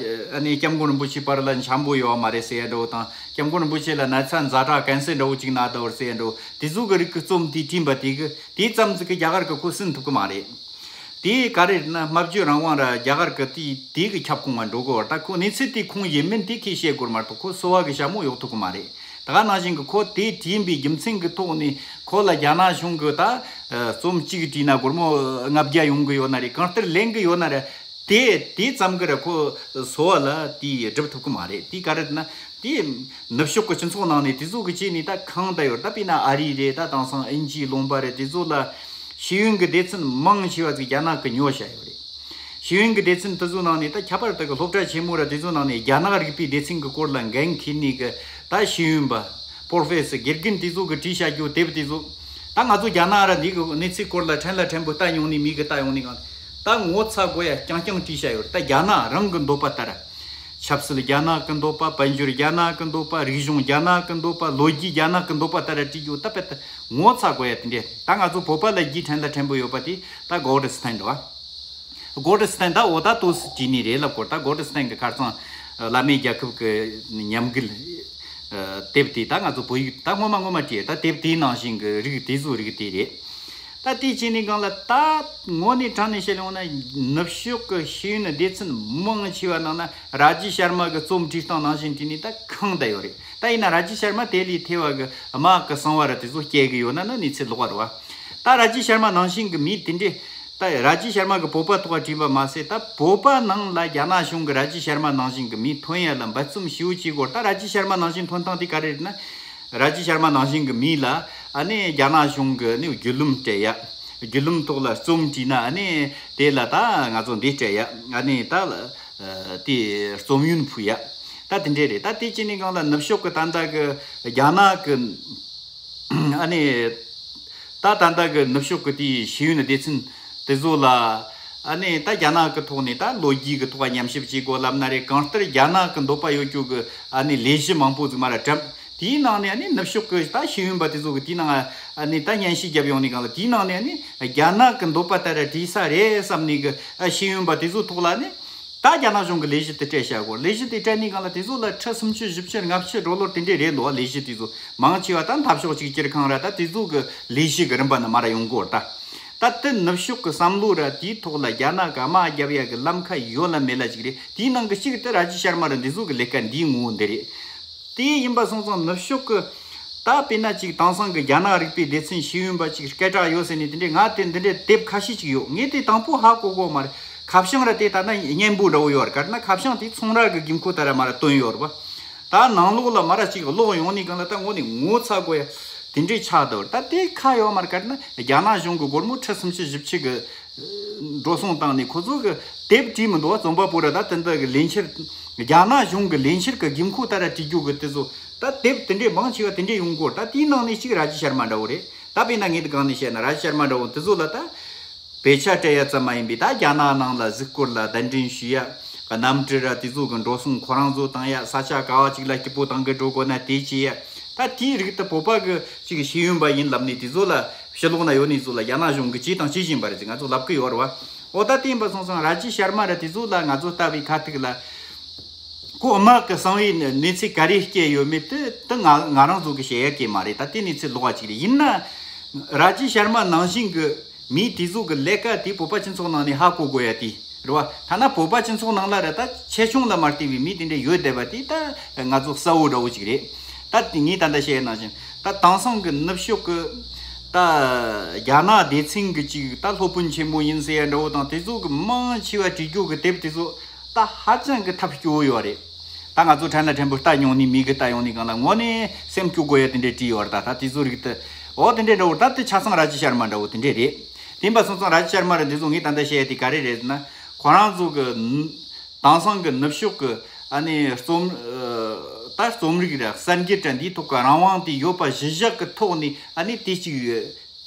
ཨ་ནི་སྐྱབས་མགོན་རིན་པོ་ཆེ་བར་ལ་འཆམ་པོ་ཡོད་མ་རེད་ཟེར་ཡ་འདྲ་བོ་དང་། སྐྱབས་མགོན་རིན་པོ་ཆེ་ལ་ན་ཚ་ཛ་དྲག་ཀན་སར་འདྲ་བོ་ཅིག་ན་ད་བར་ཟེར་ཡ་འདྲ་བོ། དེ་ཚོ་གི་རིགས་ཀྱི་རྩོམ་དེ་བྲིས་པ་དེ་གི་དེ་ཙམ་ཟིག་གི་རྒྱ་གར་གི་ཁོ་སུན་ཐུབ་གི་མ་རེད། དེ་ག་རེ་རེད་ན་སྨྲ་བརྗོད་རང་དབང་ར་རྒྱ་གར་གི་དེ་དེ་གི་ཁྱབ་ཁོངས་ང་འགྲོ་གི་བར། ད་ཁོ་གནས་ཚུལ་དེ་ཁུངས་ཡིན་མིན་དེ་ཁས་བཤད་དགོས་མ་གཏོགས་ཁོ་སོ་བ་གི་ཞྭ་མོ་གཡོག་ཐུབ་གི་མ་རེད། ད་ག་ནང་བཞིན་གི་ཁོ་དེ་བྲིས་པའི་རྒྱུ་མཚན་གི་ཐོག་ནས་ཁོ་ལ་རྒྱ་ནག་གཞུང་གི་ད་རྩོམ་གཅིག་བྲིས་ན་སྒོར་མོ་ལྔ་བརྒྱ་ཡོང་གི་ཡོད་ན་རེད། གང་ལྟར་ལེན་གི་ཡོད་ན་རེད། དེ་དེ་ཙམ་གི་ར་ཁོ་སོ་བ་ལ་དེ་སྒྲུབ་ཐུབ་གི་མ་རེད། དེ་ག་རེ་ན་དེ་ནུབ་ཕྱོགས་ཀྱི་སྤྱི་ཚོགས་ནང་ནས་དེ་ཚོ་གི་བྱས་ནས་ད་ཁེངས་བསྡད་ཡོད་རེད། ད་དཔེར་ན་ཨ་རི་རེད། ད་དེང་སང་དབྱིན་ཇིའི་ལུང་པ་རེད། དེ་ཚོ་ལ་ཤེས་ཡོན་གྱི་སྡེ་ཚན་མང་ཆེ་བ་ཅིག་རྒྱ་ནག་གི་ཉོ་བྱས་ཡོད་རེད། ཤེས་ཡོན་གྱི་སྡེ་ཚན་དེ་ཚོའི་ནང་ནས་ད་ཁྱད་པར་དུ་གི་སློབ་གྲྭ་ཆེན་མོ་ར་དེ་ཚོའི་ནང་ནས་རྒྱ་ནག་རིག་པའི་སྡེ་ཚན་གྱི་སྐོར་ལ་འགན་འཁྱེར་ནས་གི་ད་ཤེས་ཡོན་པ། པོར་ཕེ་སར། དགེ་རྒན་དེ་ཚོ་གི་བྲིས་བྱ་རྒྱུ་དེབ་དེ་ཚོ། ད་ང་ཚོ་རྒྱ་ནག་ར་འདི་གི་གནས་ཚུལ་སྐོར་ལ་ཕྲན་ལ་ཕྲན་བུ་ལྟ་མྱོང་ནི་མི་གི་ལྟ་ཡོང་ནི་གང་། ད་ངོ་ཚ་དགོས་ཡ་རྐྱང་རྐྱང་བྲིས་བྱ་ཡོད་རེད། ད་རྒྱ་ནག་རང་གི་འདོད་པ་ལྟར། ཆབ་སྲིད་རྒྱ་ནག་གི་འདོད་པ། དཔལ་འབྱོར་རྒྱ་ནག་གི་འདོད་པ། རིག་གཞུང་རྒྱ་ནག་གི་འདོད་པ། ལོ་རྒྱུས་རྒྱ་ནག་གི་འདོད་པ་ལྟར་བྲིས་རྒྱུ་ད་དཔེ་ད་ངོ་ཚ་དགོས་ཡ་དེ་འདྲས། ད་ང་ཚོ་བོད་པ་ལ་རྒྱུས་ཕྲན་ལ་ཕྲན་བུ་ཡོད་པ་དེ་ད་གོ་ཌི་སི་ཐན་འདྲ་བ། གོ་ཌི་སི་ཐན་ད་འོ་ད་ཏོག་ཙམ་བྲིས་ནི་རེད་ལབ་སྐོར། ད་གོ་ཌི་སི་ཐན་གི་ཁ་རྩང་བླ་མེད་རྒྱལ་ཁབ་ཀྱི་ཉམས་རྒུད་དེབ་དེ་ད་ང་ཚོ་བོད་ཡིག་ད་སྔོན་མ་སྔོན་མ་བྲིས། ད་དེབ་དེའི་ནང་བཞིན་གྱི་རིགས་དེ་ཚོ་རིགས་དེ་རེད། ད་དེ་བྱས་ནས་གང་ལ་ད་དངོས་གནས་དྲང་གནས་བཤད་ཡོང་ན་ནུབ་ཕྱོགས་ཀྱི་ཤེས་ཡོན་སྡེ་ཚན་མང་ཆེ་བ་ནང་ན་ར་ཇི་ཤར་མ་གི་རྩོམ་བྲིས་སྟངས་ནང་བཞིན་བྲིས་ནས་ད་ཁེངས་བསྡད་ཡོད་རེད། ད་ཡིན་ན་ར་ཇི་ཤར་མ་དེ་ལས་ཐེ་བ་གི་དམག་གི་གསང་བ་ར་དེ་ཚོ་སྐྱེལ་གི་ཡོད་ན་ན་གནས་ཚུལ་ལོགས་པ་རེད་བ། ད་ར་ཇི་ཤར་མ་ནང་བཞིན་གི་མི་དེ་འདྲས། ད་ར་ཇི་ཤར་མ་གི་བོད་པ་ཐོག་བྲིས་པ་མ་ཟད། ད་བོད་པ་ནང་ལ་རྒྱ་ནག་གཞུང་གི་ར་ཇི་ཤར་མ་ནང་བཞིན་གི་མི་ཐོན་ཡ་ལ་འབད་བརྩོན་ཞེ་པོ་བྱེད་དགོས། ད་ར་ཇི་ཤར་མ་ནང་བཞིན་ཐོན་སྟངས་དེ་ག་རེ་རེད་ན། ར་ཇི་ཤར་མ་ནང་བཞིན་གི་མི་ལ་ཨ་ནི་རྒྱ་ནག་གཞུང་གི་ནི་བརྒྱུད་ལམ་སྤྲད་ཡ། བརྒྱུད་ལམ་ཐོག་ལ་རྩོམ་བྲིས་ན་ཨ་ནི་དེ་ལ་ད་ང་ཚོ་འདི་སྤྲད་ཡ། ཨ་ནི་ད་དེ་རྩོམ་ཡོན་ཕུལ་ཡ། ད་དེ་འདྲས་རེད། ད་དེ་བྱས་ནས་གང་ལ་ནུབ་ཕྱོགས་གི་ད་ལྟ་གི་རྒྱ་ནག་གི་ཨ་ནི་ད་ད་ལྟ་གི་ནུབ་ཕྱོགས་ཀྱི་དེའི་ཤེས་ཡོན་སྡེ་ཚན་དེ་ཚོ་ལ་ ཨ་ནི་ད་རྒྱ་ནག་གི་ཐོག་ནས་ད་ལོ་རྒྱུས་ཀྱི་ཐོག་ཉམས་ཞིབ་བྱེད་དགོས་ལབ་ན་རེད། གང་ལྟར་རྒྱ་ནག་གི་འདོད་པ་ཡོད་རྒྱུ་གི་ཨ་ནི་ལས་གཞི་མང་པོ་ཟིག་མར་ར་བཀྲམ། དེའི་ནང་ནས་ཨ་ནི་ནུབ་ཕྱོགས་ཀྱི་ད་ཤེས་ཡོན་པ་དེ་ཚོ་གི་དེའི་ནང་ཨ་ནི་ད་སྙན་ཞུ་བརྒྱབ་ཡོང་ནས་གང་ལ། དེའི་ནང་ནས་ཨ་ནི་རྒྱ་ནག་གི་འདོད་པ་ལྟར་བྲིས་ས་རེད་བསམ་ནས་གི་ཨ་ཤེས་ཡོན་པ་དེ་ཚོ་ཐོག་ལ་ཨ་ནི་ད་རྒྱ་ནག་གཞུང་གི་ལས་གཞི་དེ་སྤྲད་བྱ་དགོས། ལས་གཞི་དེ་སྤྲད་ནས་གང་ལ་དེ་ཚོ་ལ་ཁྲི་སུམ་ཅུ་བཞི་བཅུ་ལྔ་བཅུ་ཌོ་ལར་དེ་འདྲས་རེད་འདུག། ལས་གཞི་དེ་ཚོ་མང་ཆེ་བ་ད་འཐབ་ཕྱོགས་གཅིག་གྱུར་ཁང་ར་ད་དེ་ཚོ་གི་ལས་གཞི་གི་རིམ་པ་ནས་མར་ར་ཡོང་གི་ཡོད་རེད་ད། ད་དེ་ནུབ་ཕྱོགས་ཀྱི་བསམ་བློ་ར་དེའི་ཐོག་ལ་རྒྱ་ནག་གི་དམག་རྒྱབ་ཡ་གི་ལམ་ཁ་ཡོད་ལ་མེད་ལ་ཅིག་རེད། དེའི་ནང་གི་གཅིག་དེ་ར་ཇི་ཤར་མ་ར་འདི་ཚོ་གི་ལས་ཀ་འདིའི་ངོ་བོ་འདི་རེད། དེ་ཡིན་པ་སོང་ཙང་ནུབ་ཕྱོགས་ཀྱི་ད་དཔེར་ན་ཅིག་དེང་སང་གི་རྒྱ་ནག་རིག་པའི་སྡེ་ཚན་ཤེས་ཡོན་པ་ཅིག་སྐད་གྲགས་ཡོད་ཟེར་ནས་དེ་འདྲས་ང་དེ་འདི་འདྲས་དེབ་ཁ་ཤས་ཅིག་ཡོད། ངས་དེ་དང་པོ་ཧ་གོ་གོ་མ་རེད། ཁ་བྱང་ར་དེ་ད་ན་སྙན་པོ་འདྲ་བོ་ཡོད་རེད། ག་རེ་ན་ཁ་བྱང་དེ་ཚོང་ར་གི་དགོས་མཁོ་ལྟར་མ་ར་བཏོན་ཡོད་རེད་བ། ད་ནང་ལོགས་ལ་མ་ར་ཅིག་ཀློག་ཡོང་ནས་གང་ལ་ད་ངོ་ནས་ངོ་ཚ་དགོས་ཡ་དེ་འདྲས་ཆགས་འདུག། ད་དེ་ཁ་ཡོད་མ་རེད། ག་རེ་ན་རྒྱ་ནག་གཞུང་གི་སྒོར་མོ་ཁྲི་སུམ་ཅུ་བཞི་བཅུ་གི་འགྲོ་སོང་བཏང་ནས་ཁོ་ཚོ་གི་དེབ་བྲིས་མི་འདུག་བ། རྩོམ་པ་པོ་ར་ད་དེ་འདི་གི་ལས་འཆར་རྒྱ་ནག་གཞུང་གི་ལས་འཆར་གི་དགོས་མཁོ་ལྟར་བྲིས་རྒྱུ་གི་དེ་ཚོ་ད་དེབ་དེ་འདྲས་མང་ཆེ་བ་དེ་འདྲས་ཡོང་གོ། ད་དེའི་ནང་ནས་གཅིག་ར་ཇི་ཤར་མ་འདྲ་བོ་རེད། ད་དཔེར་ན་ངས་འདི་གང་ནས་བཤད་ན་ར་ཇི་ཤར་མ་འདྲ་བོ་དེ་ཚོ་ལ་ད་དཔེ་ཆ་སྤྲད་ཡ་ཙམ་མ་ཡིན་པའི་ད་རྒྱ་ནག་ནང་ལ་གཟིགས་སྐོར་ལ་གདན་འདྲེན་ཞུ་ཡ། གནམ་གྲུ་ར་དེ་ཚོ་གི་འགྲོ་སོང་ཁོ་རང་ཚོ་བཏང་ཡ། ས་ཆ་ག་བ་ཅིག་ལ་སྐྱིད་པོ་བཏང་གི་འགྲོ་དགོས་ན་དེ་བྱེད་ཡ། ད་དེའི་རིགས་དེ་བོད་པ་གི་ཅིག་ཤེས་ཡོན་པ་ཡིན་ལབ་ནས་དེ་ཚོ་ལ་ཕྱི་ལོགས་ན་ཡོད་ནས་ཚོ་ལ་རྒྱ་ནག་གཞུང་གི་ཅིག་དང་ཅིག་བཞིན་པ་རེད་ཟེར་ང་ཚོ་ལབ་གི་ཡོད་རེད་བ། འོ་ད་དེ་ཡིན་པ་སོང་ཙང་ར་ཇི་ཤར་མ་ར་དེ་ཚོ་ལ་ང་ཚོ་ལྟ་བའི་ཁ་ཐུག་ལ་ཁོ་དམག་གི་གསང་བའི་གནས་ཚུལ་ག་རེ་སྐྱེལ་ཡོད་མེད་དེ་དེ་ང་ང་རང་ཚོ་གི་བཤད་ཡ་གི་མ་རེད། ད་དེ་གནས་ཚུལ་ལོགས་པ་ཅིག་རེད། ཡིན་ན་ར་ཇི་ཤར་མ་ནང་བཞིན་གི་མི་དེ་ཚོ་གི་ལས་ཀ་དེ་བོད་པ་སྤྱི་ཚོགས་ནང་ནས་ཧ་གོ་དགོས་ཡ་དེ་རེད་བ། ཐ་ན་བོད་པ་སྤྱི་ཚོགས་ནང་ལ་ར་ད་ཆེ་ཆུང་ལ་མ་ལྟོས་པའི་མི་དེ་འདྲ་ཡོད་བསྡད་པ་དེ་ད་ང་ཚོ་གསལ་བོ་འདྲ་བོ་ཅིག་རེད། ད་དེ་ངས་ད་ལྟ་བཤད་ཡ་ནང་བཞིན་ད་དེང་སང་གི་ནུབ་ཕྱོགས་གི་ད་རྒྱ་ནག་སྡེ་ཚན་གི་ཅིག་ད་སློབ་དཔོན་ཆེན་མོ་ཡིན་ཟེར་ཡ་འདྲ་བོ་དང་དེ་ཚོ་གི་མང་ཆེ་བ་བྲིས་རྒྱུ་གི་དེབ་དེ་ཚོ་ད་ཧ་ཅང་གི་ཐབས་སྐྱོ་བོ་ཡོད་རེད། ད་ང་ཚོ་ཕྲན་ལ་ཕྲན་བུ་ལྟ་མྱོང་ནས་མི་གི་ལྟ་ཡོང་ནས་གང་ལ་དངོས་གནས་སེམས་སྐྱོ་དགོས་ཡ་དེ་འདྲས་བྲིས་ཡོད་རེད། ད་ད་དེ་ཚོ་རིགས་དེ་འོ་དེ་འདྲས་འདྲ་བོ་ད་དེ་ཆ་ཚང་ར་ཇི་ཤར་མ་འདྲ་བོ་དེ་འདྲས་རེད། དེ་ཡིན་པ་སོང་ཙང་ར་ཇི་ཤར་མ་ར་འདི་ཚོ་ངས་ད་ལྟ་བཤད་ཡ་དེ་ག་རེ་རེད་ཟེར་ན་ཁོ་རང་ཚོ་གི་དེང་སང་གི་ནུབ་ཕྱོགས་ཀྱི་ཨ་ནི་རྩོམ་ཨ་ད་རྩོམ་རིག་ར་གསར་འགྱུར་ར་འདིའི་ཐོག་གི་རང་དབང་དེ་ཡོད་པ་གཞི་བཞག་གི་ཐོག་ནས་ཨ་ནི་དེ་གཅིག་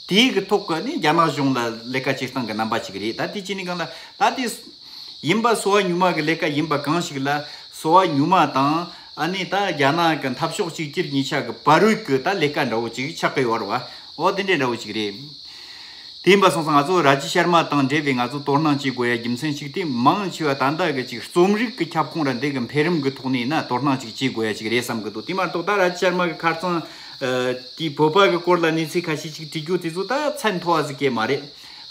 དེའི་གི་ཐོག་གི་ཨ་ནི་རྒྱ་ནག་གཞུང་ལ་ལས་ཀ་བྱེད་སྟངས་ཀྱི་རྣམ་པ་གཅིག་རེད། ད་དེ་གཅིག་ནི་གང་ལ་ད་དེ་ཡིན་པ་སོ་བ་ཉུལ་མ་གི་ལས་ཀ་ཡིན་པ་གང་ཞིག་ལ་སོ་བ་ཉུལ་མ་དང་ཨ་ནི་ད་རྒྱ་ནག་གི་འཐབ་ཕྱོགས་གཅིག་གྱུར་གཉིས་ཆ་གི་བར་རོལ་གི་ད་ལས་ཀ་འདྲ་བོ་གཅིག་ཆགས་གི་ཡོད་རེད་བ། འོ་དེ་འདྲའི་འདྲ་བོ་གཅིག་རེད། དེ་ཡིན་པ་སོང་ཙང་ང་ཚོ་ར་ཇི་ཤར་མ་དང་འབྲེལ་བའི་ང་ཚོ་དོ་སྣང་བྱེད་དགོས་ཡ་རྒྱུ་མཚན་གཅིག་དེ་མང་ཆེ་བ་ད་ལྟ་གི་ཅིག་རྩོམ་རིག་གི་ཁྱབ་ཁོངས་ར་འདི་གི་འཕེལ་རིམ་གི་ཐོག་ནས་ན་དོ་སྣང་ཅིག་བྱེད་དགོས་ཡ་ཅིག་རེད་བསམ་གི་འདུག། དེ་མ་གཏོགས་ད་ར་ཇི་ཤར་མ་གི་ཁ་རྩང་དེའི་བོད་པ་གི་སྐོར་ལ་གནས་ཚུལ་ཁ་ཤས་ཅིག་བྲིས་རྒྱུ་དེ་ཚོ་ད་ཚད་མཐོ་བ་ཟིག་གས་མ་རེད།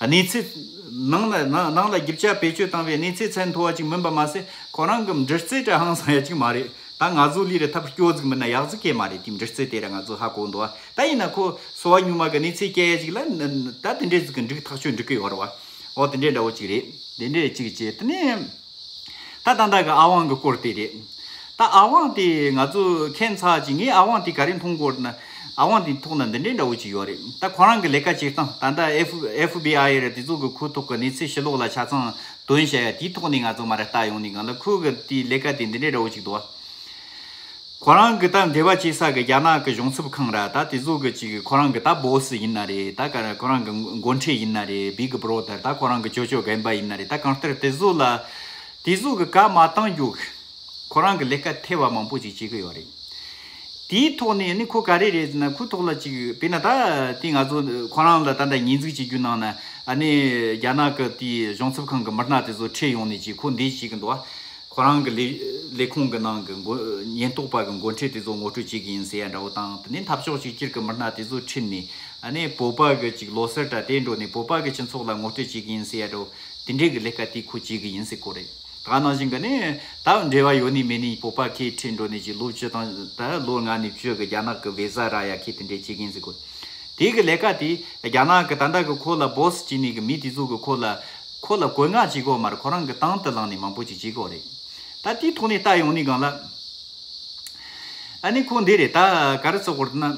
གནས་ཚུལ་ནང་ལ་ནང་ནང་ལ་རྒྱུ་ཆ་བེད་སྤྱོད་བཏང་བའི་གནས་ཚུལ་ཚད་མཐོ་བ་ཅིག་མིན་པ་མ་ཟད་ཁོ་རང་གི་འབྲི་རྩལ་དྲ་ཧང་སང་ཡ་ཅིག་མ་རེད། ད་ང་ཚོ་ལས་རེ་ཐབས་སྐྱོ་ཟིག་མིན་ན་ཡག་ཟིག་གས་མ་རེད། དེའི་འབྲི་རྩལ་དེ་ར་ང་ཚོ་ཧ་གོ་འདུག་བ། ད་ཡིན་ན་ཁོ་སོ་བ་ཉུལ་མ་གི་གནས་ཚུལ་སྐྱེལ་ཡ་ཅིག་ལ་ད་དེ་འདྲས་ཟིག་གི་འགྲིག་ཐག་ཆོད་འགྲིག་གི་ཡོད་རེད་བ། འོ་དེ་འདྲས་འདྲ་བོ་ཅིག་རེད། དེ་འདྲས་ཅིག་བྱས་དེ་ནས་ད་ད་ལྟ་གི་ཨ་ཝང་གི་སྐོར་དེ་རེད། ད་ཨ་ཝང་དེ་ང་ཚོ་ཁྱད་མཚར་ཅིག་ངས་ཨ་ཝང་དེ་ག་རེ་མཐོང་གོ་ན་ཨ་ཝང་དེ་ཐོག་ན་འདི་འདྲས་འདྲ་བོ་ཅིག་ཡོད་རེད། ད་ཁོ་རང་གི་ལས་ཀ་བྱེད་སྟངས་ད་ལྟ་ཨེཕ་ཨེཕ་བི་ཨའི་རེད། དེ་ཚོ་གི་ཁོའི་ཐོག་གི་གནས་ཚུལ་ཕྱི་ལོགས་ལ་ཆ་ཚང་དོན་བྱ་ཡ་དེའི་ཐོག་ནས་ང་ཚོ་མ་ར་ལྟ་ཡོང་ནས་གང་ལ་ཁོའི་གི་དེའི་ལས་ཀ་དེ་འདི་འདྲས་འདྲ་བོ་ཅིག་འདུག་བ། ཁོ་རང་གི་ད་འབྲེལ་བ་བྱེད་ས་གི་རྒྱ་ནག་གི་གཞུང་ཚབ་ཁང་ར་ད་དེ་ཚོ་གི་ཅིག་ཁོ་རང་གི་ད་བོ་སི་ཡིན་ན་རེད། ད་ག་ཁོ་རང་གི་འགོ་ཁྲིད་ཡིན་ན་རེད། བིག་བྷི་རོ་དར་ད་ཁོ་རང་གི་ཅོ་ཅོ་རྒན་པ་ཡིན་ན་རེད། ད་གང་ལྟར་དེ་ཚོ་ལ་དེ་ཚོ་གི་བཀའ་མ་བཏང་རྒྱུ་ཁོ་རང་གི་ལས་ཀ་ཐེ་བ་མང་པོ་ཅིག་བྱེད་གི་ཡོད་རེད། དེའི་ཐོག་ནས་ནི་ཁོ་ག་རེ་རེད་ཟེར་ན་ཁོའི་ཐོག་ལ་ཅིག་དཔེར་ན་ད་དེ་ང་ཚོ་ཁོ་རང་ལ་ད་ལྟ་ཉེས་འཛུགས་བྱེད་རྒྱུ་ནང་ན་ཨ་ནི་རྒྱ་ནག་གི་དེའི་གཞུང་ཚབ་ཁང་གི་མི་སྣ་དེ་ཚོ་ཁྲིད་ཡོང་ནས་ཅིག་ཁོ་འདི་བྱེད་གི་འདུག་བ། ཁོ་རང་གི་ལས་ལས་ཁུངས་ཀྱི་ནང་གི་འགོ་ཉེན་རྟོག་པ་གི་འགོ་ཁྲིད་དེ་ཚོ་ངོ་སྤྲོད་བྱེད་ཀྱི་ཡིན་ཟེར་ཡ་འདྲ་བོ་དང་དེ་ནས་འཐབ་ཕྱོགས་གཅིག་གྱུར་གྱི་མི་སྣ་དེ་ཚོ་ཁྲིད་ནས་ཨ་ནི་བོད་པ་གི་ཅིག་ལོ་སར་འདྲ་དེ་འགྲོ་ནས་བོད་པ་གི་སྤྱི་ཚོགས་ལ་ངོ་སྤྲོད་བྱེད་ཀྱི་ཡིན་ཟེར་ཡ་འདྲ་བོ་དེ་འདྲས་གི་ལས་ཀ་དེ་ཁོ་བྱེད་ཀྱི་ཡིན་ཟེར་གོ་རེད། ད་ནང་བཞིན་གི་ནི་ད་འབྲེལ་བ་ཡོད་ནི་མེད་ནི་བོད་པ་ཁྱེད་ཁྲིད་འགྲོ་ནས་ཅིག་ལོ་བཅུ་དང་ད་ལོ་ལྔ་ནས་བཅུ་གི་རྒྱ་ནག་གི་བི་ཟ་རག་ཡ་ཁྱེད་དེ་འདྲས་བྱེད་ཀྱི་ཡིན་ཟེར་གོ། དེ་གི་ལས་ཀ་དེ་རྒྱ་ནག་གི་ད་ལྟ་གི་ཁོ་ལ་བོ་སི་བྱེད་ནི་གི་མི་དེ་ཚོ་གི་ཁོ་ལ་ཁོ་ལ་བཀོད་མངགས་བྱེད་དགོས་མ་རེད། ཁོ་རང་གི་དང་དུ་བླངས་ནས་མང་པོ་ཅིག་བྱེད་དགོས་རེད། ད་དེའི་ཐོག་ནས་ལྟ་ཡོང་ནས་གང་ལ། ཨ་ནི་ཁོ་འདི་རེད། ད་ག་རེ་ཟེར་དགོས་རེད་ན།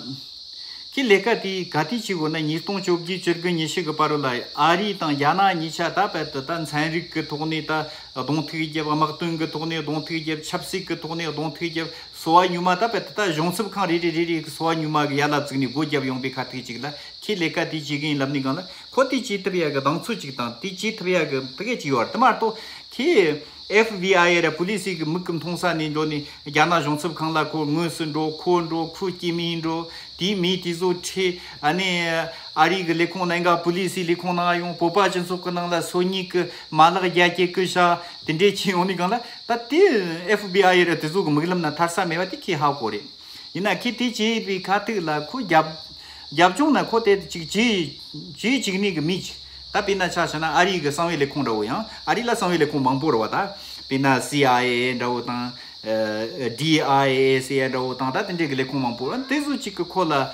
ཁྱེད་ལས་ཀ་དེ་ག་དུས་བྱེད་དགོས་ན་ཉིས་སྟོང་བཅོ་བརྒྱད་བཅུ་དགུ་ཉི་ཤུ་གི་བར་ལ་ཨ་རི་དང་རྒྱ་ནག་གཉིས་ཆ་ད་བར་དུ་ད་ཚན་རིག་གི་ཐོག་ནས་ད་གདོང་ཐུག་རྒྱབ། དམག་དོན་གི་ཐོག་ནས་གདོང་ཐུག་རྒྱབ། ཆབ་སྲིད་གི་ཐོག་ནས་གདོང་ཐུག་རྒྱབ། གསོ་བ་ཉུལ་མ་ད་བེད་ད་གཞུང་ཚབ་ཁང་རེ་རེ་རེ་རེ་གི་གསོ་བ་ཉུལ་མ་གི་ཡ་ལ་བཙུགས་ནས་སྒོ་བརྒྱབ་ཡོང་པའི་ཁ་ཐུག་ཅིག་ལ་ཁྱེད་ལས་ཀ་དེ་བྱེད་གི་ཡིན་ལབ་ནས་གང་ལ་ཁོ་དེ་བྱེད་ཐུབ་ཡ་གི་གདེང་ཚོད་ཅིག་དང་དེ་བྱེད་ཐུབ་ཡ་གི་ཕ་གི་ཅིག་ཡོད་རེད། དེ་མ་གཏོགས་ཁྱེད་ཨེཕ་བི་ཨའི་ར་པུ་ལི་སི་གི་མིག་གི་མཐོང་ས་ནས་འགྲོ་ནས་རྒྱ་ནག་གཞུང་ཚབ་ཁང་ལ་ཁོ་དངོས་སུ་འགྲོ། ཁོ་འགྲོ། ཁོའི་སྐྱེ་དམན་འགྲོ། དེའི་མི་དེ་ཚོ་ཁྲིད། ཨ་ནི་ཨ་རིའི་གི་ལས་ཁུངས་ནང་ག་པུ་ལི་སི་ལས་ཁུངས་ནང་ཡོང་། བོད་པ་སྤྱི་ཚོགས་གི་ནང་ལ་སོ་ཉིད་གི་མ་ལག་རྒྱ་སྐྱེད་གི་ཤ་དེ་འདྲས་ཁྱེར་ཡོང་ནས་གང་ལ་ད་དེ་ཨེཕ་བི་ཨའི་ར་དེ་ཚོ་གི་མིག་ལམ་ན་ཐར་ས་མེད་པ་དེ་ཁྱེད་ཧ་གོ་རེད། ཡིན་ན་ཁྱེད་དེ་བྱས་པའི་ཁ་ཐུག་ལ་ཁོ་རྒྱབ་རྒྱབ་ལྗོངས་ན་ཁོ་དེ་ཅིག་བྱས་བྱས་བཅུག་ནས་གི་མི་ཅིག་ད་དཔེར་ན་ཆ་བཞག་ན་ཨ་རིའི་གི་གསང་བའི་ལས་ཁུངས་འདྲ་བོ་ཡང་ཨ་རི་ལ་གསང་བའི་ལས་ཁུངས་མང་པོ་རེད་བ། ད་དཔེར་ན་སི་ཨའི་ཨེ་འདྲ་བོ་དང་ཨ་ཌི་ཨའི་ཨེ་ཟེར་ཡ་འདྲ་བོ་དང་ད་དེ་འདྲའི་གི་ལས་ཁུངས་མང་པོ་རེད། དེ་ཚོ་ཅིག་གི་ཁོ་ལ་ཨ་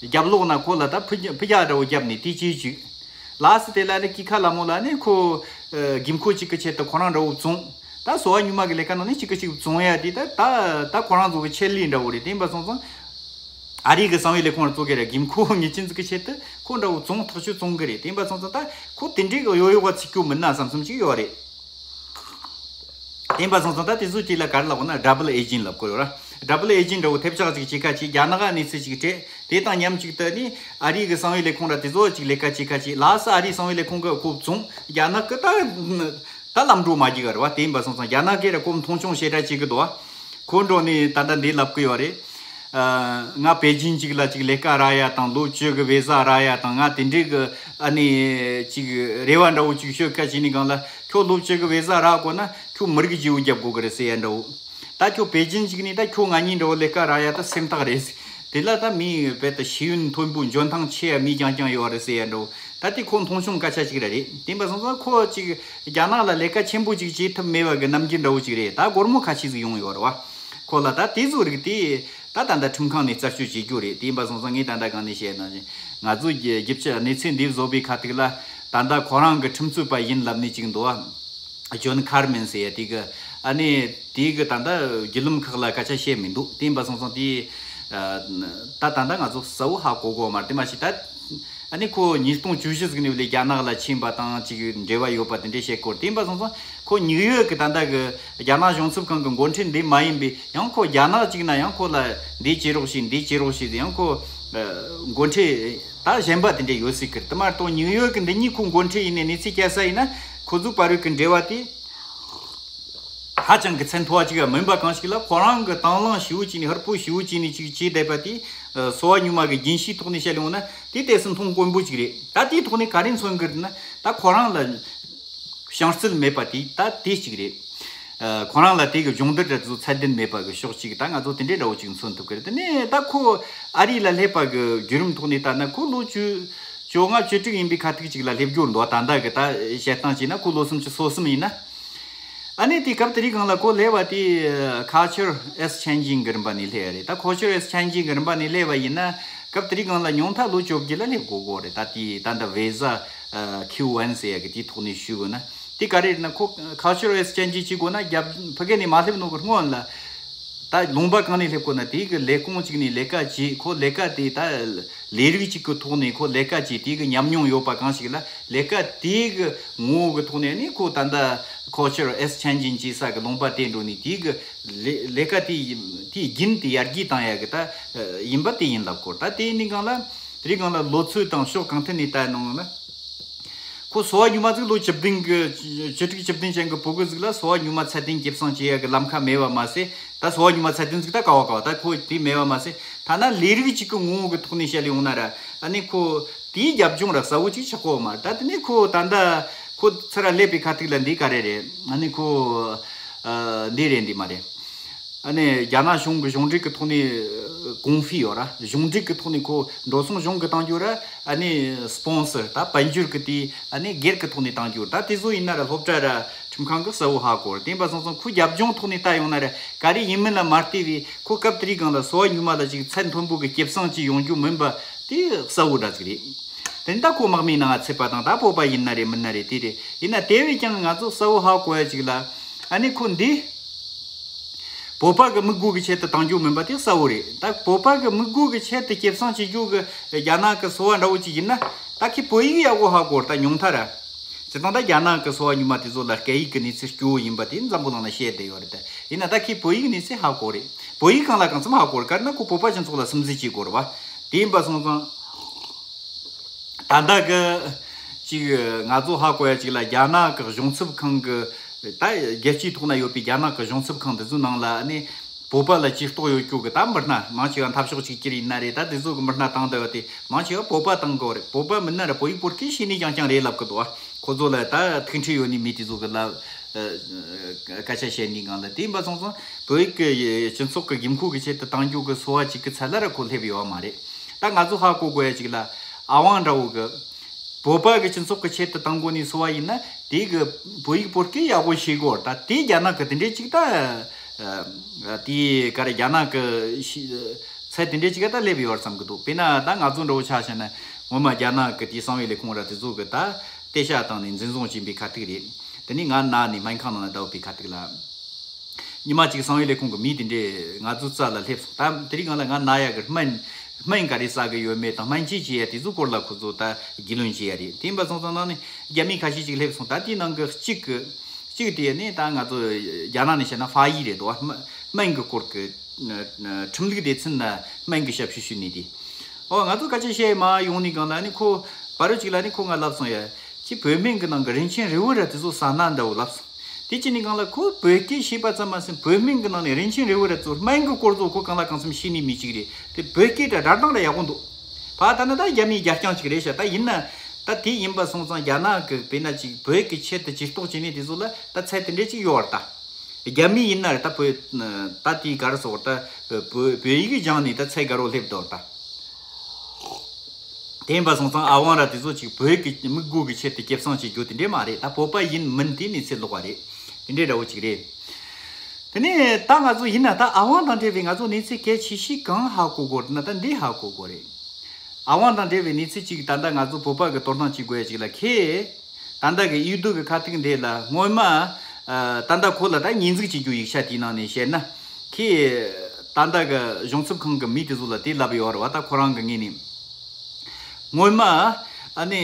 རྒྱབ་ལོགས་ན་ཁོ་ལ་ད་ཕུ་ཕུ་རྒྱག་འདྲ་བོ་བརྒྱབ་ནས་དེ་བྱས་བཅུག་ལགས་སོ། དེ་ལ་ནི་སྐྱིད་ཁ་ལ་མོ་ལ་ནི་ཁོ་ཨ་དགོས་མཁོ་ཅིག་གི་ཆེད་དུ་ཁོ་རང་འདྲ་བོ་བཙོང་། ད་གསོ་བ་ཉུལ་མ་གི་ལས་ཀ་ནང་ནས་གཅིག་གི་གཅིག་བཙོང་ཡ་དེ་ད་ད་ད་ཁོ་རང་ཚོ་གི་ཆེད་ལས་འདྲ་བོ་རེད། དེ་ཡིན་པ་སོང་ཙང་ཨ་རི་གི་གསང་བའི་ལས་ཁུངས་ལ་བཙོང་གི་རེད། དགོས་མཁོ་ངེས་ཅན་ཟིག་གི་ཆེད་དུ་ཁོ་འདྲ་བོ་བཙོང་ཐག་ཆོད་བཙོང་གི་རེད། དེ་ཡིན་པ་སོང་ཙང་ད་ཁོ་དེ་འདྲའི་གི་ཡོ་ཡོ་བ་ཚིག་སྐྱོ་མིན་ན་བསམ་བསམ་ཅིག་ཡོད་རེད། དེ་ཡིན་པ་སོང་ཙང་ད་དེ་ཚོ་གཅིག་ལ་ག་རེ་ལབ་དགོས་ན་ཌབ་བལ་ཨེ་ཇེན་ལབ་དགོས་རེད། ཌབ་བལ་ཨེ་ཇེན་འདྲ་བོ་ཐེབས་ཆག་ཅིག་བྱེད་ཁ་ཅིག་རྒྱ་ནག་ག་གནས་ཚུལ་ཅིག་སྤྲད། དེ་དང་མཉམ་གཅིག་ཏུ་ནི་ཨ་རིའི་གི་གསང་བའི་ལས་ཁུངས་ར་དེ་ཚོ་ཅིག་ལས་ཀ་བྱེད་ཁ་ཅིག་ལགས་སོ། ཨ་རིའི་གསང་བའི་ལས་ཁུངས་གི་ཁོ་བཙོང་རྒྱ་ནག་གི་ད་ད་ལམ་འགྲོ་མ་བརྒྱུད་ག་རེད་བ། དེ་ཡིན་པ་སོང་ཙང་རྒྱ་ནག་གི་ར་ཁོ་མཐོང་ཆུང་བྱེད་ར་བྱེད་གི་འདུག་བ། ཁོ་འགྲོ་ནས་ད་ལྟ་འདི་ལབ་གི་ཡོད་རེད། ཨ་ང་པེ་ཅིན་ཅིག་ལ་ཅིག་ལས་ཀ་རག་ཡ་དང་ལོ་བཅུ་གི་བི་ཟ་རག་ཡ་དང་ང་དེ་འདྲའི་གི་ཨ་ནི་ཅིག་རེ་བ་འདྲ་བོ་ཅིག་ཤོད་ཁ་བྱས་ནས་གང་ལ་ཁྱོད་ལོ་བཅུ་གི་བི་ཟ་རག་དགོས་ན་ཁྱོད་མི་རིགས་བརྗེ་བོ་རྒྱབ་དགོས་གི་རེད་ཟེར་ཡ་འདྲ་བོ། ད་ཁྱོད་པེ་ཅིན་ཅིག་ནས་ད་ཁྱོད་ང་གཉིས་འདྲ་བོ་ལས་ཀ་རག་ཡ་ད་སེམས་ཐག་རེད་ཟེར། དེ་ལ་ད་མིའི་བེད་ད་ཤེས་ཡོན་མཐོན་པོ་འཇོན་ཐང་ཆེ་ཡ་མི་རྐྱང་རྐྱང་ཡོད་རེད་ཟེར་ཡ་འདྲ་བོ། ད་དེ་ཁོ་མཐོང་ཆུང་སྐད་ཆ་ཅིག་ར་རེད། དེ་ཡིན་པ་སོང་ཙང་ཁོ་ཅིག་རྒྱ་ནག་ལ་ལས་ཀ་ཆེན་པོ་ཅིག་བྱེད་ཐུབ་མེད་པ་གི་རྣམ་འགྱུར་འདྲ་བོ་ཅིག་རེད། ད་སྒོར་མོ་ཁ་ཤས་ཟིག་ཡོང་ཡོད་རེད་བ། ཁོ་ལ་ད་དེ་ཚོ་རིགས་དེ་ད་ད་ལྟ་ཁྲིམས་ཁང་ནས་རྩད་གཅོད་བྱེད་རྒྱུ་རེད། དེ་ཡིན་པ་སོང་ཙང་ངས་ད་ལྟ་གང་ནས་བཤད་ན་ང་ཚོ་རྒྱ་རྒྱབ་ཆ་གནས་ཚུལ་འདི་བཟོ་བའི་ཁ་ཐུག་ལ་ད་ལྟ་ཁོ་རང་གི་ཁྲིམས་རྩོད་པ་ཡིན་ལབ་ནས་ཅིག་འདུག་བ། ཇོན་ཁར་མན་ཟེར་ཡ་དེ་གི་ཨ་ནི་དེ་གི་ད་ལྟ་བརྒྱུད་ལམ་ཁག་ལ་སྐད་ཆ་བཤད་མི་འདུག་དེ་ཡིན་པ་སོང་ཙང་དེ་ད་ད་ལྟ་ང་ཚོ་གསལ་བོ་ཧ་གོ་གོ་མ་རེད། དེ་མ་གཞི་ད་ཨ་ནི་ཁོ་ཉིས་སྟོང་བཅུ་བཞི་ཟིག་ནས་ལས་རྒྱ་ནག་ལ་ཕྱིན་པ་དང་ཅིག་འབྲེལ་བ་ཡོད་པ་དེ་འདྲས་བཤད་སྐོར། དེ་ཡིན་པ་སོང་ཙང་ཁོ་ཉིག་ཡོད་གི་ད་ལྟ་གི་རྒྱ་ནག་གཞུང་ཚབ་ཁང་གི་འགོ་ཁྲིད་འདི་མ་ཡིན་པའི་ཡང་ཁོ་རྒྱ་ནག་ཅིག་ན་ཡང་ཁོ་ལ་འདི་བྱེད་རོགས་བྱེད་འདི་བྱེད་རོགས་བྱེད་ཡང་ཁོ་འགོ་ཁྲིད། ད་གཞན་པ་དེ་འདྲ་ཡོད་སྲིད་ཀི་རེད། དེ་མ་གཏོགས་ཉིའུ་ཡོག་གི་འདི་གཉིས་ཁོ་འགོ་ཁྲིད་ཡིན་ནས་གནས་ཚུལ་བསྐྱལ་ས་ཡིན་ན་ཁོ་ཚོ་བར་གི་འབྲེལ་བ་དེ་ཧ་ཅང་གི་ཚད་མཐོ་བ་ཅིག་མིན་པ་གང་ཞིག་ལ་ཁོ་རང་གི་དང་བླངས་ཞེ་པོ་བྱས་ནས་ཧུར་པོ་ཞེ་པོ་བྱས་ནས་ཅིག་བྱས་བསྡད་པ་དེ་གསོ་བ་ཉུལ་མ་གི་རྒྱུན་ཤེས་ཐོག་ནས་བཤད་ཡོང་ན་དེ་ཏོག་ཙམ་མཐོང་དཀོན་པོ་ཅིག་རེད། ད་དེའི་ཐོག་ནས་ག་རེ་མཚོན་གི་རེད་ན་ད་ཁོ་རང་ལ། བྱང་རྩལ་མེད་པ་དེ་ད་དེ་གཅིག་རེད། ཨ་ཁོ་རང་ལ་དེ་གི་སྦྱོང་བརྡར་དེ་ཚོ་ཚད་ལྡན་མེད་པ་གི་ཕྱོགས་གཅིག་ད་ང་ཚོ་དེ་འདྲའི་འདྲ་བོ་ཅིག་མཚོན་ཐུབ་ཀི་རེད། དེ་ནས་ད་ཁོ་ཨ་རི་ལ་སླེབས་པ་གི་བརྒྱུད་རིམ་ཐོག་ནས་ལྟ་ན་ཁོ་ལོ་བཅུ་བཅོ་ལྔ་བཅུ་དྲུག་ཡིན་པའི་ཁ་ཐུག་ཅིག་ལ་སླེབས་རྒྱུ་འདུག་ད་ལྟ་གི་ད་བཤད་སྟངས་བྱས་ན་ཁོ་ལོ་སུམ་ཅུ་སོ་གསུམ་ཡིན་ན། ཨ་ནི་དེ་སྐབས་དེ་རིང་སྒང་ལ་ཁོ་སླེབས་པ་དེ་culture is changing་གི་རིམ་པ་ནས་སླེབས་ཡ་རེད། ད་culture is changing་གི་རིམ་པ་ནས་སླེབས་པ་ཡིན་ན་སྐབས་དེ་རིང་སྒང་ལ་ཉུང་མཐའ་ལོ་བཅོ་བརྒྱད་ལ་སླེབས་དགོས་དགོས་རེད། ད་དེ་ད་ལྟ་བི་ཟ་ཨ་ཁིའུ་ཝན་ཟེར་ཡ་གི་དེའི་ཐོག་ནས་ཞུས་དགོས་ན། དེ་ག་རེ་རེད་ན་ཁོ་culture is changing་བྱེད་དགོས་ན་རྒྱ་ཕ་གི་ནས་མ་སླེབས་ནོ་གི་སྔོན་ལ་ད་ལུང་པ་གང་ནས་སླེབས་དགོས་ན་དེ་གི་ལས་ཁུངས་གཅིག་ནས་ལས་ཀ་བྱེད། ཁོ་ལས་ཀ་དེ་ད་ལས་རིགས་གཅིག་གི་ཐོག་ནས་ཁོ་ལས་ཀ་བྱེད། དེ་གི་ཉམས་མྱོང་ཡོད་པ་གང་ཞིག་ལ་ལས་ཀ་དེ་གི་ངོ་བོ་གི་ཐོག་ནས་ནི་ཁོ་ད་ལྟ་culture is changing་བྱེད་ས་གི་ལུང་པ་དེ་འགྲོ་ནས་དེ་གི་ལས་ལས་ཀ་དེ་དེའི་རྒྱུན་དེ་ཡར་རྒྱས་བཏང་ཡ་གི་ད་ཡིན་པ་དེ་ཡིན་ལབ་སྐོར། ད་དེ་ནི་གང་ལ་དེ་རིང་གང་ལ་ལོ་ཚོད་དང་ཕྱོགས་གང་ཐད་ནས་ལྟ་ཡོང་ན། ཁོ་གསོ་བ་ཉུལ་མ་ཟིག་ལོ་བཅུ་བདུན་གི་བཅུ་དྲུག་བཅུ་བདུན་ཅན་གི་ཕྲུ་གུ་ཟིག་ལ་གསོ་བ་ཉུལ་མ་ཚད་ལྡན་སྐྱེད་སྲིང་བྱེད་ཡ་གི་ལམ་ཁ་མེད་པ་མ་ཟད། ད་གསོ་བ་ཉུལ་མ་ཚད་ལྡན་ཟིག་ད་ག་བ་ག་བ་ད་ཁོ་དེ་མེད་པ་མ་ཟད། ཐ་ན་ལས་རིགས་གཅིག་གི་ངོ་བོ་གི་ཐོག་ནས་བཤད་ལེ་ཡོང་ན་ར་ཨ་ནི་ཁོ་དེའི་རྒྱབ་ལྗོངས་ར་གསལ་བོ་ཅིག་ཆགས་གོ་མ་རེད། ད་དེ་ནས་ཁོ་ད་ལྟ་ཁོ་ཚུར་ར་སླེབས་པའི་ཁ་ཐུག་ལ་འདི་ག་རེ་རེད། ཨ་ནི་ཁོ་ཨ་འདི་རེད་འདི་མ་རེད། ཨ་ནི་རྒྱ་ནག་གཞུང་གི་གཞུང་འབྲེལ་གི་ཐོག་ནས་གོང་འཕེལ་ཡོད་ར། གཞུང་འབྲེལ་གི་ཐོག་ནས་ཁོ་འགྲོ་སོང་གཞུང་གི་བཏང་རྒྱུ་ར། ཨ་ནི་སྤོན་སར་ད་དཔལ་འབྱོར་གི་དེ་ཨ་ནི་སྒེར་གི་ཐོག་ནས་བཏང་རྒྱུ་ར། ད་དེ་ཚོ་ཡིན་ན་ར་སློབ་གྲྭ་ར་ཁྲིམས་ཁང་གི་གསལ་བོ་ཧ་གོ་ར། དེ་ཡིན་པ་སོང་ཙང་ཁོ་རྒྱབ་ལྗོངས་ཐོག་ནས་ལྟ་ཡོང་ན་ར་ག་རེ་ཡིན་མིན་ལ་མ་ལྟོས་པའི་ཁོ་སྐབས་དེ་རིང་སྒང་ལ་གསོ་བ་ཉུལ་མ་ལ་ཅིག་ཚད་མཐོན་པོ་གི་སྐྱེད་སྲིང་ཅིག་ཡོང་རྒྱུ་མིན་པ་དེ་གསལ་བོ་འདྲ་ཟིག་རེད། དེ་ནི་ད་ཁོ་དམག་མིའི་ནང་ང་ཚུད་པ་དང་ད་བོད་པ་ཡིན་ན་རེད་མིན་ན་རེད་དེ་རེད། ཡིན་ན་དེ་བས་ཀྱང་ང་ཚོ་གསལ་བོ་ཧ་གོ་ཡ་ཅིག་ལ་ཨ་ནི་ཁོ་འདི། བོད་པ་གི་དམིགས་སྒོ་གི་ཆེད་དུ་བཏང་རྒྱུ་མིན་པ་དེ་གསལ་བོ་རེད། ད་བོད་པ་གི་དམིགས་སྒོ་གི་ཆེད་དུ་སྐྱེད་སྲིང་བྱེད་རྒྱུ་གི་རྒྱ་ནག་གི་གསོ་བ་འདྲ་བོ་ཅིག་ཡིན་ན་ད་ཁྱེད་བོད་ཡིག་ཡག་པོ་ཧ་གོ་ར། ད་ཉུང་མཐའ་ར་ སྤྱིར་བཏང་ད་རྒྱ་ནག་གི་སོ་པ་ཉུལ་མ་དེ་ཚོ་ལ་སྐད་ཡིག་གི་གནས་ཚུལ་སྐྱོ་བོ་ཡིན་པ་དེ་འཛམ་བུ་གླིང་ན་བཤད་བསྡད་ཡོད་རེད་དེ། ཡིན་ན་ད་ཁོས་བོད་ཡིག་གནས་ཚུལ་ཧ་གོ་རེད། བོད་ཡིག་གང་ལ་གང་འཚམ་ཧ་གོ་རེད། ག་རེ་ན་ཁོ་བོད་པ་སྤྱི་ཚོགས་ལ་སིམ་འཛུལ་བྱེད་དགོས་རེད་བ། དེ་ཡིན་པ་སོང་ཙང་། ད་ལྟ་གི་ཅིག་ང་ཚོ་ཧ་གོ་ཡ་ཅིག་ལ་རྒྱ་ནག་གི་གཞུང་ཚབ་ཁང་གི། ད་རྒྱལ་སྤྱིའི་ཐོག་ན་ཡོད་པའི་རྒྱ་ནག་གི་གཞུང་ཚབ་ཁང་དེ་ཚོའི་ནང་ལ་ནི་བོད་པ་ལ་ཇུས་གཏོགས་ཡོད་རྒྱུ་གི་ད་མི་སྣ་མང་ཆེ་བ་འཐབ་ཕྱོགས་གཅིག་གྱུར་ཡིན་ན་རེད། ད་དེ་ཚོ་གི་མི་སྣ་བཏང་བསྡད་ཡོད་དེ་མང་ཆེ་བ་བོད་པ་བཏང་གི་ཡོད་རེད། བོད་པ་མིན་ན་ར་བོད་ཡིག་བོད་སྐད་ཤེས་ནི་རྐྱང་རྐྱང་རེད་ལབ་གི་འདུག་བ། ཁོ་ཚོ་ལ་ད་ཐུགས་འཕྲད་ཡོད་ནི་མི་དེ་ཚོ་གི་ལ་སྐད་ཆ་བཤད་ནི་སྒང་ལ། དེ་ཡིན་པ་སོང་ཙང་བོད་ཡིག་གི་སྤྱི་ཚོགས་ཀྱི་དགོས་མཁོ་གི་ཆེད་དུ་བཏང་རྒྱུ་གི་སོ་པ་གཅིག་གི་ཚད་ལ་ར་ཁོ་སླེབས་ཡོད་མ་རེད། ད་ང་ཚོ་ཧ་གོ་དགོས་ཡ་ཅིག་ལ་ཨ་དབང་འདྲ་བོ་གི་བོད་པ་གི་སྤྱི་ཚོགས་ཀྱི་ཆེད་དུ་བཏང་དགོས་ནི་སོ་པ་ཡིན་ན་དེ་གི་བོད་ཡིག་བོད་སྐད་ཡག་པོ་ཤེས་དགོས་རེད། ད་དེ་རྒྱ་ནག་གི་དེ་འདྲའི་ཅིག་ད་དེ་ག་རེ་རྒྱ་ནག་གི་ཤི་ཚད་དེ་འདྲའི་ཅིག་ད་སླེབས་ཡོད་བསམ་གི་འདུག་དཔེར་ན་ད་ང་ཚོ་འདྲ་བོ་ཆ་བཞག་ན་ངོ་མ་རྒྱ་ནག་གི་དེ་གསང་བའི་ལས་ཁུངས་ར་དེ་ཚོ་གི་ད་ལྟེ་ཤ་བཏང་ནས་འཛིན་བཟུང་བྱིན་པའི་ཁ་ཐུག་རེད། དེ་ནས་ང་ན་ནས་སྨན་ཁང་ནང་ལ་བསྡད་པའི་ཁ་ཐུག་ལ། ཉི་མ་གཅིག་གསང་བའི་ལས་ཁུངས་ཀྱི་མི་དེ་འདྲས་ང་ཚོའི་རྩ་ལ་སླེབས་སོང་། ད་དེ་རིང་སྒང་ལ་ང་ན་ཡག་གི་སྨན། སྨན་ག་རེ་ཟ་གི་ཡོད་མེད་དང་སྨན་བཅོས་བྱེད་ཡ་དེ་ཚོའི་སྐོར་ལ་ཁོ་ཚོ་ད་རྒྱུས་ལོན་བྱེད་ཡ་རེད། དེ་ཡིན་པ་སོང་ཙང་ནང་ནས་རྒྱ་མི་ཁ་ཤས་ཅིག་སླེབས་སོང་། ད་དེའི་ནང་གི་གཅིག་གི་གཅིག་དེ་ནི་ད་ང་ཚོ་རྒྱ་ནག་ནས་བཤད་ན་ཧྥ་ཡི་རེད་དོ། སྨན་སྨན་གི་སྐོར་གི་ཁྲིམས་ལུགས་སྡེ་ཚན་ན་སྨན་གི་ཞབས་ཞུ་ཞུ་ནི་དེ། ཨོ་ང་ཚོ་སྐད་ཆ་བཤད་མ་ཡོང་ནི་སྒང་ལ་ནི་ཁོ་བར་རུ་ཅིག་ལ་ནི་ཁོ་ང་ལབ་སོང་ཡ། ཁྱི་བོད་སྨན་གྱི་ནང་གི་རིན་ཆེན་རིལ་བུ་ར་དེ་ཚོ་ཟ་ན་འདྲ་བོ་ལབ་སོང་། དེ་ཅི་ནི་སྒང་ལ་ཁོ་བོད་སྐད་ཤེས་པ་ཙམ་མ་ཟད་བོད་སྨན་གྱི་ནང་ནས་རིན་ཆེན་རིལ་བུ་ར་ཚོ་སྨན་གྱི་སྐོར་ཚོ་ཁོ་གང་ལ་གང་འཚམ་ཤེས་ནི་མི་གཅིག་རེད། དེ་བོད་སྐད་དྲ་སྒྲ་གདངས་ལ་ཡག་པོ་འདུག་ཕ་ད་ནི་ད་རྒྱ་མིའི་རྒྱ་རྐྱང་ཅིག་རེད་ཤག་ད་ཡིན་ན་ད་དེ་ཡིན་པ་སོང་ཙང་རྒྱ་ནག་གི་དཔེར་ན་ཅིག་བོད་ཀྱི་ཆེད་དུ་ཇུས་གཏོགས་བྱེད་ནི་དེ་ཚོ་ལ་ད་ཚད་དེ་འདྲས་ཅིག་ཡོད་བར་ད། རྒྱ་མི་ཡིན་ན་རེད། ད་བོད་ད་དེའི་ག་རེ་ཟེར་ད་བོད་བོད་ཡིག་སྦྱངས་ནས་ད་ཚད་ག་རོ་སླེབས་འདུག་ད། དེ་ཡིན་པ་སོང་ཙང་ཨ་དབང་ར་དེ་ཚོ་ཅིག་བོད་ཀྱི་མི་དགོས་ཀྱི་ཆེད་དུ་སྐྱེད་སྲིང་བྱེད་རྒྱུ་དེ་འདྲས་མ་རེད། ད་བོད་པ་ཡིན་མིན་དེ་གནས་ཚུལ་ལོགས་པ་རེད། དེ་འདྲས་འདྲ་བོ་ཅིག་རེད། དེ་ནས་ད་ང་ཚོ་ཡིན་ན་ད་ཨ་དབང་དང་འབྲེལ་བའི་ང་ཚོ་གནས་ཚུལ་གལ་ཆེ་ཤོས་གང་ཧ་གོ་དགོས་རེད་ན་ད་འདི་ཧ་གོ་དགོས་རེད། ཨ་དབང་དང་འབྲེལ་བའི་གནས་ཚུལ་ཅིག་ད་ལྟ་ང་ཚོ་བོད་པ་གི་དོ་སྣང་བྱེད་དགོས་ཡ་ཅིག་ལ་ཁེ། ད་ལྟ་གི་ཡིག་རྡོ་གི་ཁ་ཐུག་འདི་ལ་སྔོན་མ། ཨ། ད་ལྟ་ཁོ་ལ་ད་ཉེས་འཛུགས་བྱེད་རྒྱུ་ཡིག་ཆ་དེའི་ནང་ནས་བཤད་ན། ཁོས་ད་ལྟ་གི་གཞུང་ཚབ་ཁང་གི་མི་དེ་ཚོ་ལ་དེ་ལབ་ཡོད་རེད་བ། ད་ཁོ་རང་གི་ངོས་ནས། སྔོན་མ། ཨ་ནི།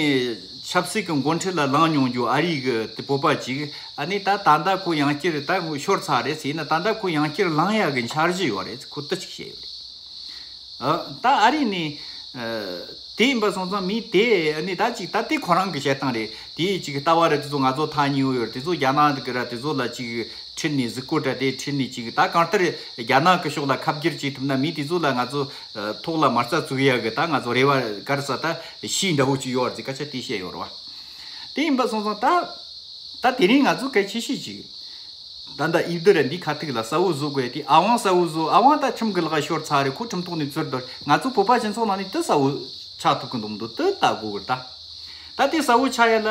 ཆབ་སྲིད་ཀྱི་འགོ་ཁྲིད་ལ་ལངས་མྱོང་རྒྱུ་ཨ་རི་གི་དེ་བོད་པ་ཅིག་ཨ་ནི་ད་ད་ལྟ་ཁོ་ཡང་བསྐྱར་ད་ཤོར་ཚར་རེད་ཟེར་ན། ད་ལྟ་ཁོ་ཡང་བསྐྱར་ལངས་ཡག་གི་འཆར་གཞི་ཡོད་རེད། ཁོ་དེ་ཅིག་བཤད་ཡོད་རེད། ཨ། ད་ཨ་རི་ནས། ཨ། དེ་ཡིན་པ་སོང་ཙང་མི་དེ་ཨ་ནི་ད་ཅིག་ད་དེ་ཁོ་རང་གི་བཤད་སྟངས་རེད། དེ་ཅིག་ལྟ་བ་རེད། དེ་ཚོ་ང་ཚོ་ཐག་ཉེ་བོ་ཡོད་རེད། དེ་ཚོ་རྒྱ་ནག་གི་ར་དེ་ཚོ་ལ་ཅིག་ཁྲིད་ནས་གཟིགས་སྐོར་ར་དེ་ཁྲིད་ནས་ཅིག་ད་གང་ལྟར་རྒྱ་ནག་གི་ཕྱོགས་ལ་ཁ་བསྒྱུར་བྱེད་ཐུབ་ན་མི་དེ་ཚོ་ལ་ང་ཚོ་ཐོག་ལ་མ་རྩ་བཙུགས་ཡག་གི་ད་ང་ཚོ་རེ་བ་ག་རེ་ཟེར་ད་ཤི་འདྲ་བོ་ཅིག་ཡོད་རེད་ཟེར་སྐད་ཆ་དེ་བཤད་ཡོད་རེད་བ། དེ་ཡིན་པ་སོང་ཙང་ད། ད་དེ་རིང་ང་ཚོ་གལ་ཆེ་ཤོས་ཅིག་ད་ལྟ་ཡིབ་དུ་ར་འདི་ཁ་ཐུག་ལ་གསལ་བོ་བཟོ་དགོས་ཏེ། ཨ་དབང་གསལ་བོ་བཟོ། ཨ་དབང་ད་ཁྲིམས་ཀྱི་ལག་ཤོར་ཚར་རེད། ཁོ་ཁྲིམས་ཐོག་ནས་ཚུར་འདོར། ང་ཚོ་བོད་པ་སྤྱི་ཚོགས་ནང་ནས་དེ་གསལ་བོ་ཆགས་ཐུབ་ཀྱི་འདུག་མི་འདུག་དེ་ལྟ་དགོས་ཀྱི་རེད་ད། ད་དེ་གསལ་བོ་ཆགས་ཡ་ལ་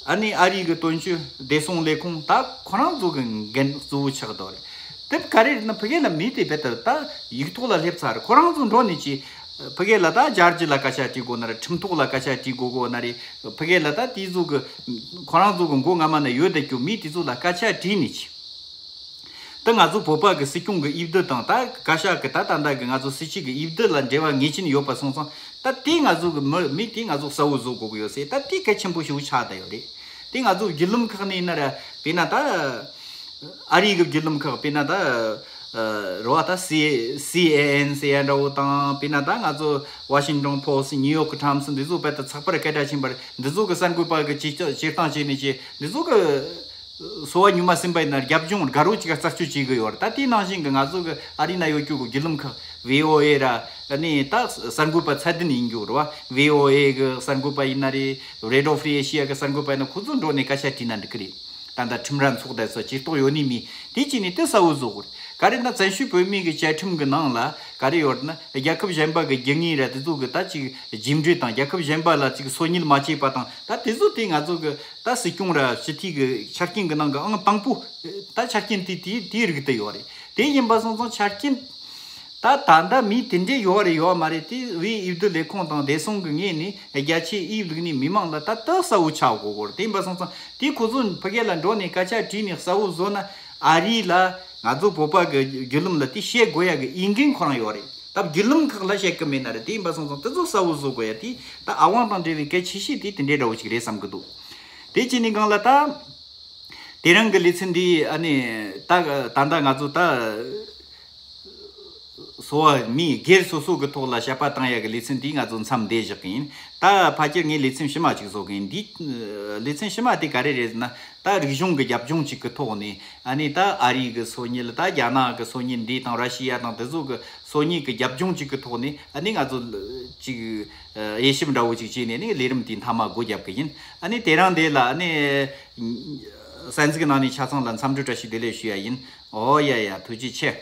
ཨ་ནི་ཨ་རི་གི་དོན་གཅོད་བདེ་སྲུང་ལས་ཁུངས་ད་ཁོ་རང་ཚོ་གི་འགན་གཙོ་བོ་ཆགས་འདུག་རེད། དེ་ག་རེ་རེད་ན་ཕ་གི་ལ་མི་དེ་རྦད་དེ་ད་ཡིག་ཐོག་ལ་སླེབས་ཚར་རེད། ཁོ་རང་ཚོ་འགྲོ་ནས་ཅི། ཕ་གི་ལ་ད་ལྗར་ཇི་ལ་སྐད་ཆ་དྲིས་དགོས་ན་རེད། ཁྲིམས་ཐོག་ལ་སྐད་ཆ་དྲིས་དགོས་དགོས་ན་རེད། ཕ་གི་ལ་ད་དེ་ཚོ་གི་ཁོ་རང་ཚོ་གི་མགོ་རྔ་མ་ན་ཡོད་བསྡད་རྒྱུ་མི་དེ་ཚོ་ལ་སྐད་ཆ་དྲིས་ནས་ཅི། ད་ང་ཚོ་བོད་པ་གི་སྲིད་སྐྱོང་གི་ཡིབ་དུ་དང་ད་བཀའ་ཤག་གི་ད་ད་ལྟ་གི་ང་ཚོ་སྲིད་སྤྱི་གི་ཡིབ་དུ་ལ་འབྲེལ་བ་ངེས་ཅན་ཡོད་པ་སོང་ཙང་ད་དེ་ང་ཚོ་གི་མི་མི་དེ་ང་ཚོ་གསལ་བོ་བཟོ་དགོས་ཀྱི་ཡོད་ཟེར། ད་དེ་གལ་ཆེན་པོ་ཞིག་ཆགས་བསྡད་ཡོད་རེད། དེ་ང་ཚོ་བརྒྱུད་ལམ་ཁག་ནས་ཡིན་ན་ར་དཔེར་ན་ད། ཨ་རི་གི་བརྒྱུད་ལམ་ཁག་དཔེར་ན་ད། རོ་ཨ་ད་སི་སི་ཨེན་ཨེན་ཟེར་ཡ་འདྲ་བོ་དང་དཔེར་ན་ད་ང་ཚོ་ཝ་ཤིང་ཊོན་པོ་སི་ཊི་ནིའུ་ཡོག་ཊའིམ་སི་འདི་ཚོ་རྦད་དེ་ཚགས་པར་སྐད་གྲགས་ཆེན་པོ་རེད། འདི་ཚོ་གི་གསར་འགོད་པ་གི་ཇུས་ཇུས་སྟངས་བྱས་ནས་ཀྱི་འདི་ཚོ་གི་སོ་པ་ཉུལ་མ་ཟིན་པ་ཡིན་ན་རྒྱབ་ལྗོངས་དགའ་རོགས་ཅིག་ག་རྩད་གཅོད་བྱེད་གི་ཡོད་རེད། ད་དེ་ནང་བཞིན་གི་ང་ཚོ་གི་ཨ་རི་ན་ཡོད་རྒྱུ་གི་བརྒྱུད་ལམ་ཁག་ཝི་ཨོ་ཨེ་ར་ཨ་ནི་ད་གསར་འགོད་པ་ཚད་ལྡན་ཡིན་རྒྱུ་རེད་བ། ཝི་ཨོ་ཨེ་གི་གསར་འགོད་པ་ཡིན་ན་རེད། རེ་ཌི་ཡོ་ཧྥི་རི་ཨེ་ཤི་ཡ་གི་གསར་འགོད་པ་ཡིན་ན་ཁོ་ཚོ་འགྲོ་ནས་སྐད་ཆ་དྲིས་ན་འགྲིག་གི་རེད། ད་ལྟ་ཁྲིམས་ར་ཚོགས་དེ་ཚོ་ཇུས་གཏོགས་ཡོད་ནི་མི་དེ་གཅིག་ནི་དེ་གསལ་བོ་བཟོ་དགོས། ག་རེ་ན་བཙན་བྱོལ་བོད་མི་གི་བཅའ་ཁྲིམས་གི་ནང་ལ་ག་རེ་ཡོད་ན་རྒྱལ་ཁབ་གཞན་པ་གི་རྒྱུ་དངོས་ར་དེ་ཚོ་གི་ད་ཅིག་རྒྱུ་འབྲས་དང་རྒྱལ་ཁབ་གཞན་པ་ལ་ཅིག་སོ་ཉུལ་མ་བྱེད་པ་དང་ད་དེ་ཚོ་དེ་ང་ཚོ་གི་ད་སྲིད་སྐྱོང་ར་སྤྱི་འཐུས་གི་ཆ་རྐྱེན་གི་ནང་གི་ཨང་དང་པོ་ད་ཆ་རྐྱེན་དེ་དེ་དེའི་རིགས་དེ་ཡོད་རེད། དེ་ཡིན་པ་སོང་ཙང་ཆ་རྐྱེན། ད་ད་ལྟ་མི་དེ་འདྲས་ཡོད་རེད་ཡོད་མ་རེད་དེ་བའི་ཡིབ་དུ་ལས་ཁུངས་དང་བདེ་སྲུང་གི་ངོས་ནས་རྒྱ་ཆེའི་ཨི་བླུག་ནས་མི་མང་ལ་ད་ལྟ་གསལ་བོ་ཆགས་དགོས་གོ་རེད། དེ་ཡིན་པ་སོང་ཙང་དེ་ཁོ་ཚོ་ཕ་གི་ལ་འགྲོ་ནས་སྐད་ཆ་དྲིས་ནས་གསལ་བོ་བཟོ་ན་ཨ་རི་ལ་ང་ཚོ་བོད་པ་གི་བརྒྱུད་ལམ་ལ་དེ་བཤད་དགོས་ཡ་གི་འོས་འགན་ཁོ་རང་ཡོད་རེད། ད་བརྒྱུད་ལམ་ཁག་ལ་བཤད་གི་མེད་ན་རེད། དེ་ཡིན་པ་སོང་ཙང་དེ་ཚོ་གསལ་བོ་བཟོ་དགོས་ཡ་དེ་ད་ཨ་དབང་དང་འབྲེལ་བའི་གལ་ཆེ་ཤོས་དེ་དེ་འདྲའི་འདྲ་བོ་ཞིག་རེད་བསམ་གི་འདུག་དེ་བྱས་ནས་སྒང་ལ་ད་དེ་རིང་གི་ལེ་ཚན་འདི་ཨ་ནི་ད་ད་ལྟ་ང་ཚོ་ད་སོ་བ་མི་སྒེར་སོ་སོ་གི་ཐོག་ལ་བཤད་པ་བཏང་ཡ་གི་ལེ་ཚན་འདི་ང་ཚོ་མཚམས་འདི་བཞག་གི་ཡིན། ད་ཕལ་ཆེར་ངས་ལེ་ཚན་ཕྱི་མ་ཅིག་བཟོ་གི་ཡིན། འདི་ལེ་ཚན་ཕྱི་མ་དེ་ག་རེ་རེད་ཟེར་ན། ད་རིག་གཞུང་གི་རྒྱབ་ལྗོངས་ཅིག་གི་ཐོག་ནས་ཨ་ནི་ད་ཨ་རི་གི་སོ་ཉིད་ལ་ད་རྒྱ་ནག་གི་སོ་ཉིད་འདི་དང་ར་ཤི་ཡ་དང་དེ་ཚོ་གི་སོ་ཉིད་ཀྱི་རྒྱབ་ལྗོངས་གཅིག་གི་ཐོག་ནས་ཨ་ནི་ང་ཚོ་ཅིག་དབྱེ་ཞིབ་འདྲ་བོ་ཅིག་བྱས་ནས་ནི་ལས་རིམ་དེ་མཐའ་མ་སྒོ་རྒྱབ་གི་ཡིན། ཨ་ནི་དེ་རིང་དེ་ལ་ཨ་ནི་གསན་གཟིགས་གནང་ནས་ཆ་ཚང་ལ་འཚམས་འདྲི་བཀྲ་ཤིས་བདེ་ལེགས་ཞུ་ཡ་ཡིན། ཨོ་ཡ་ཡ། ཐུགས་རྗེ་ཆེ།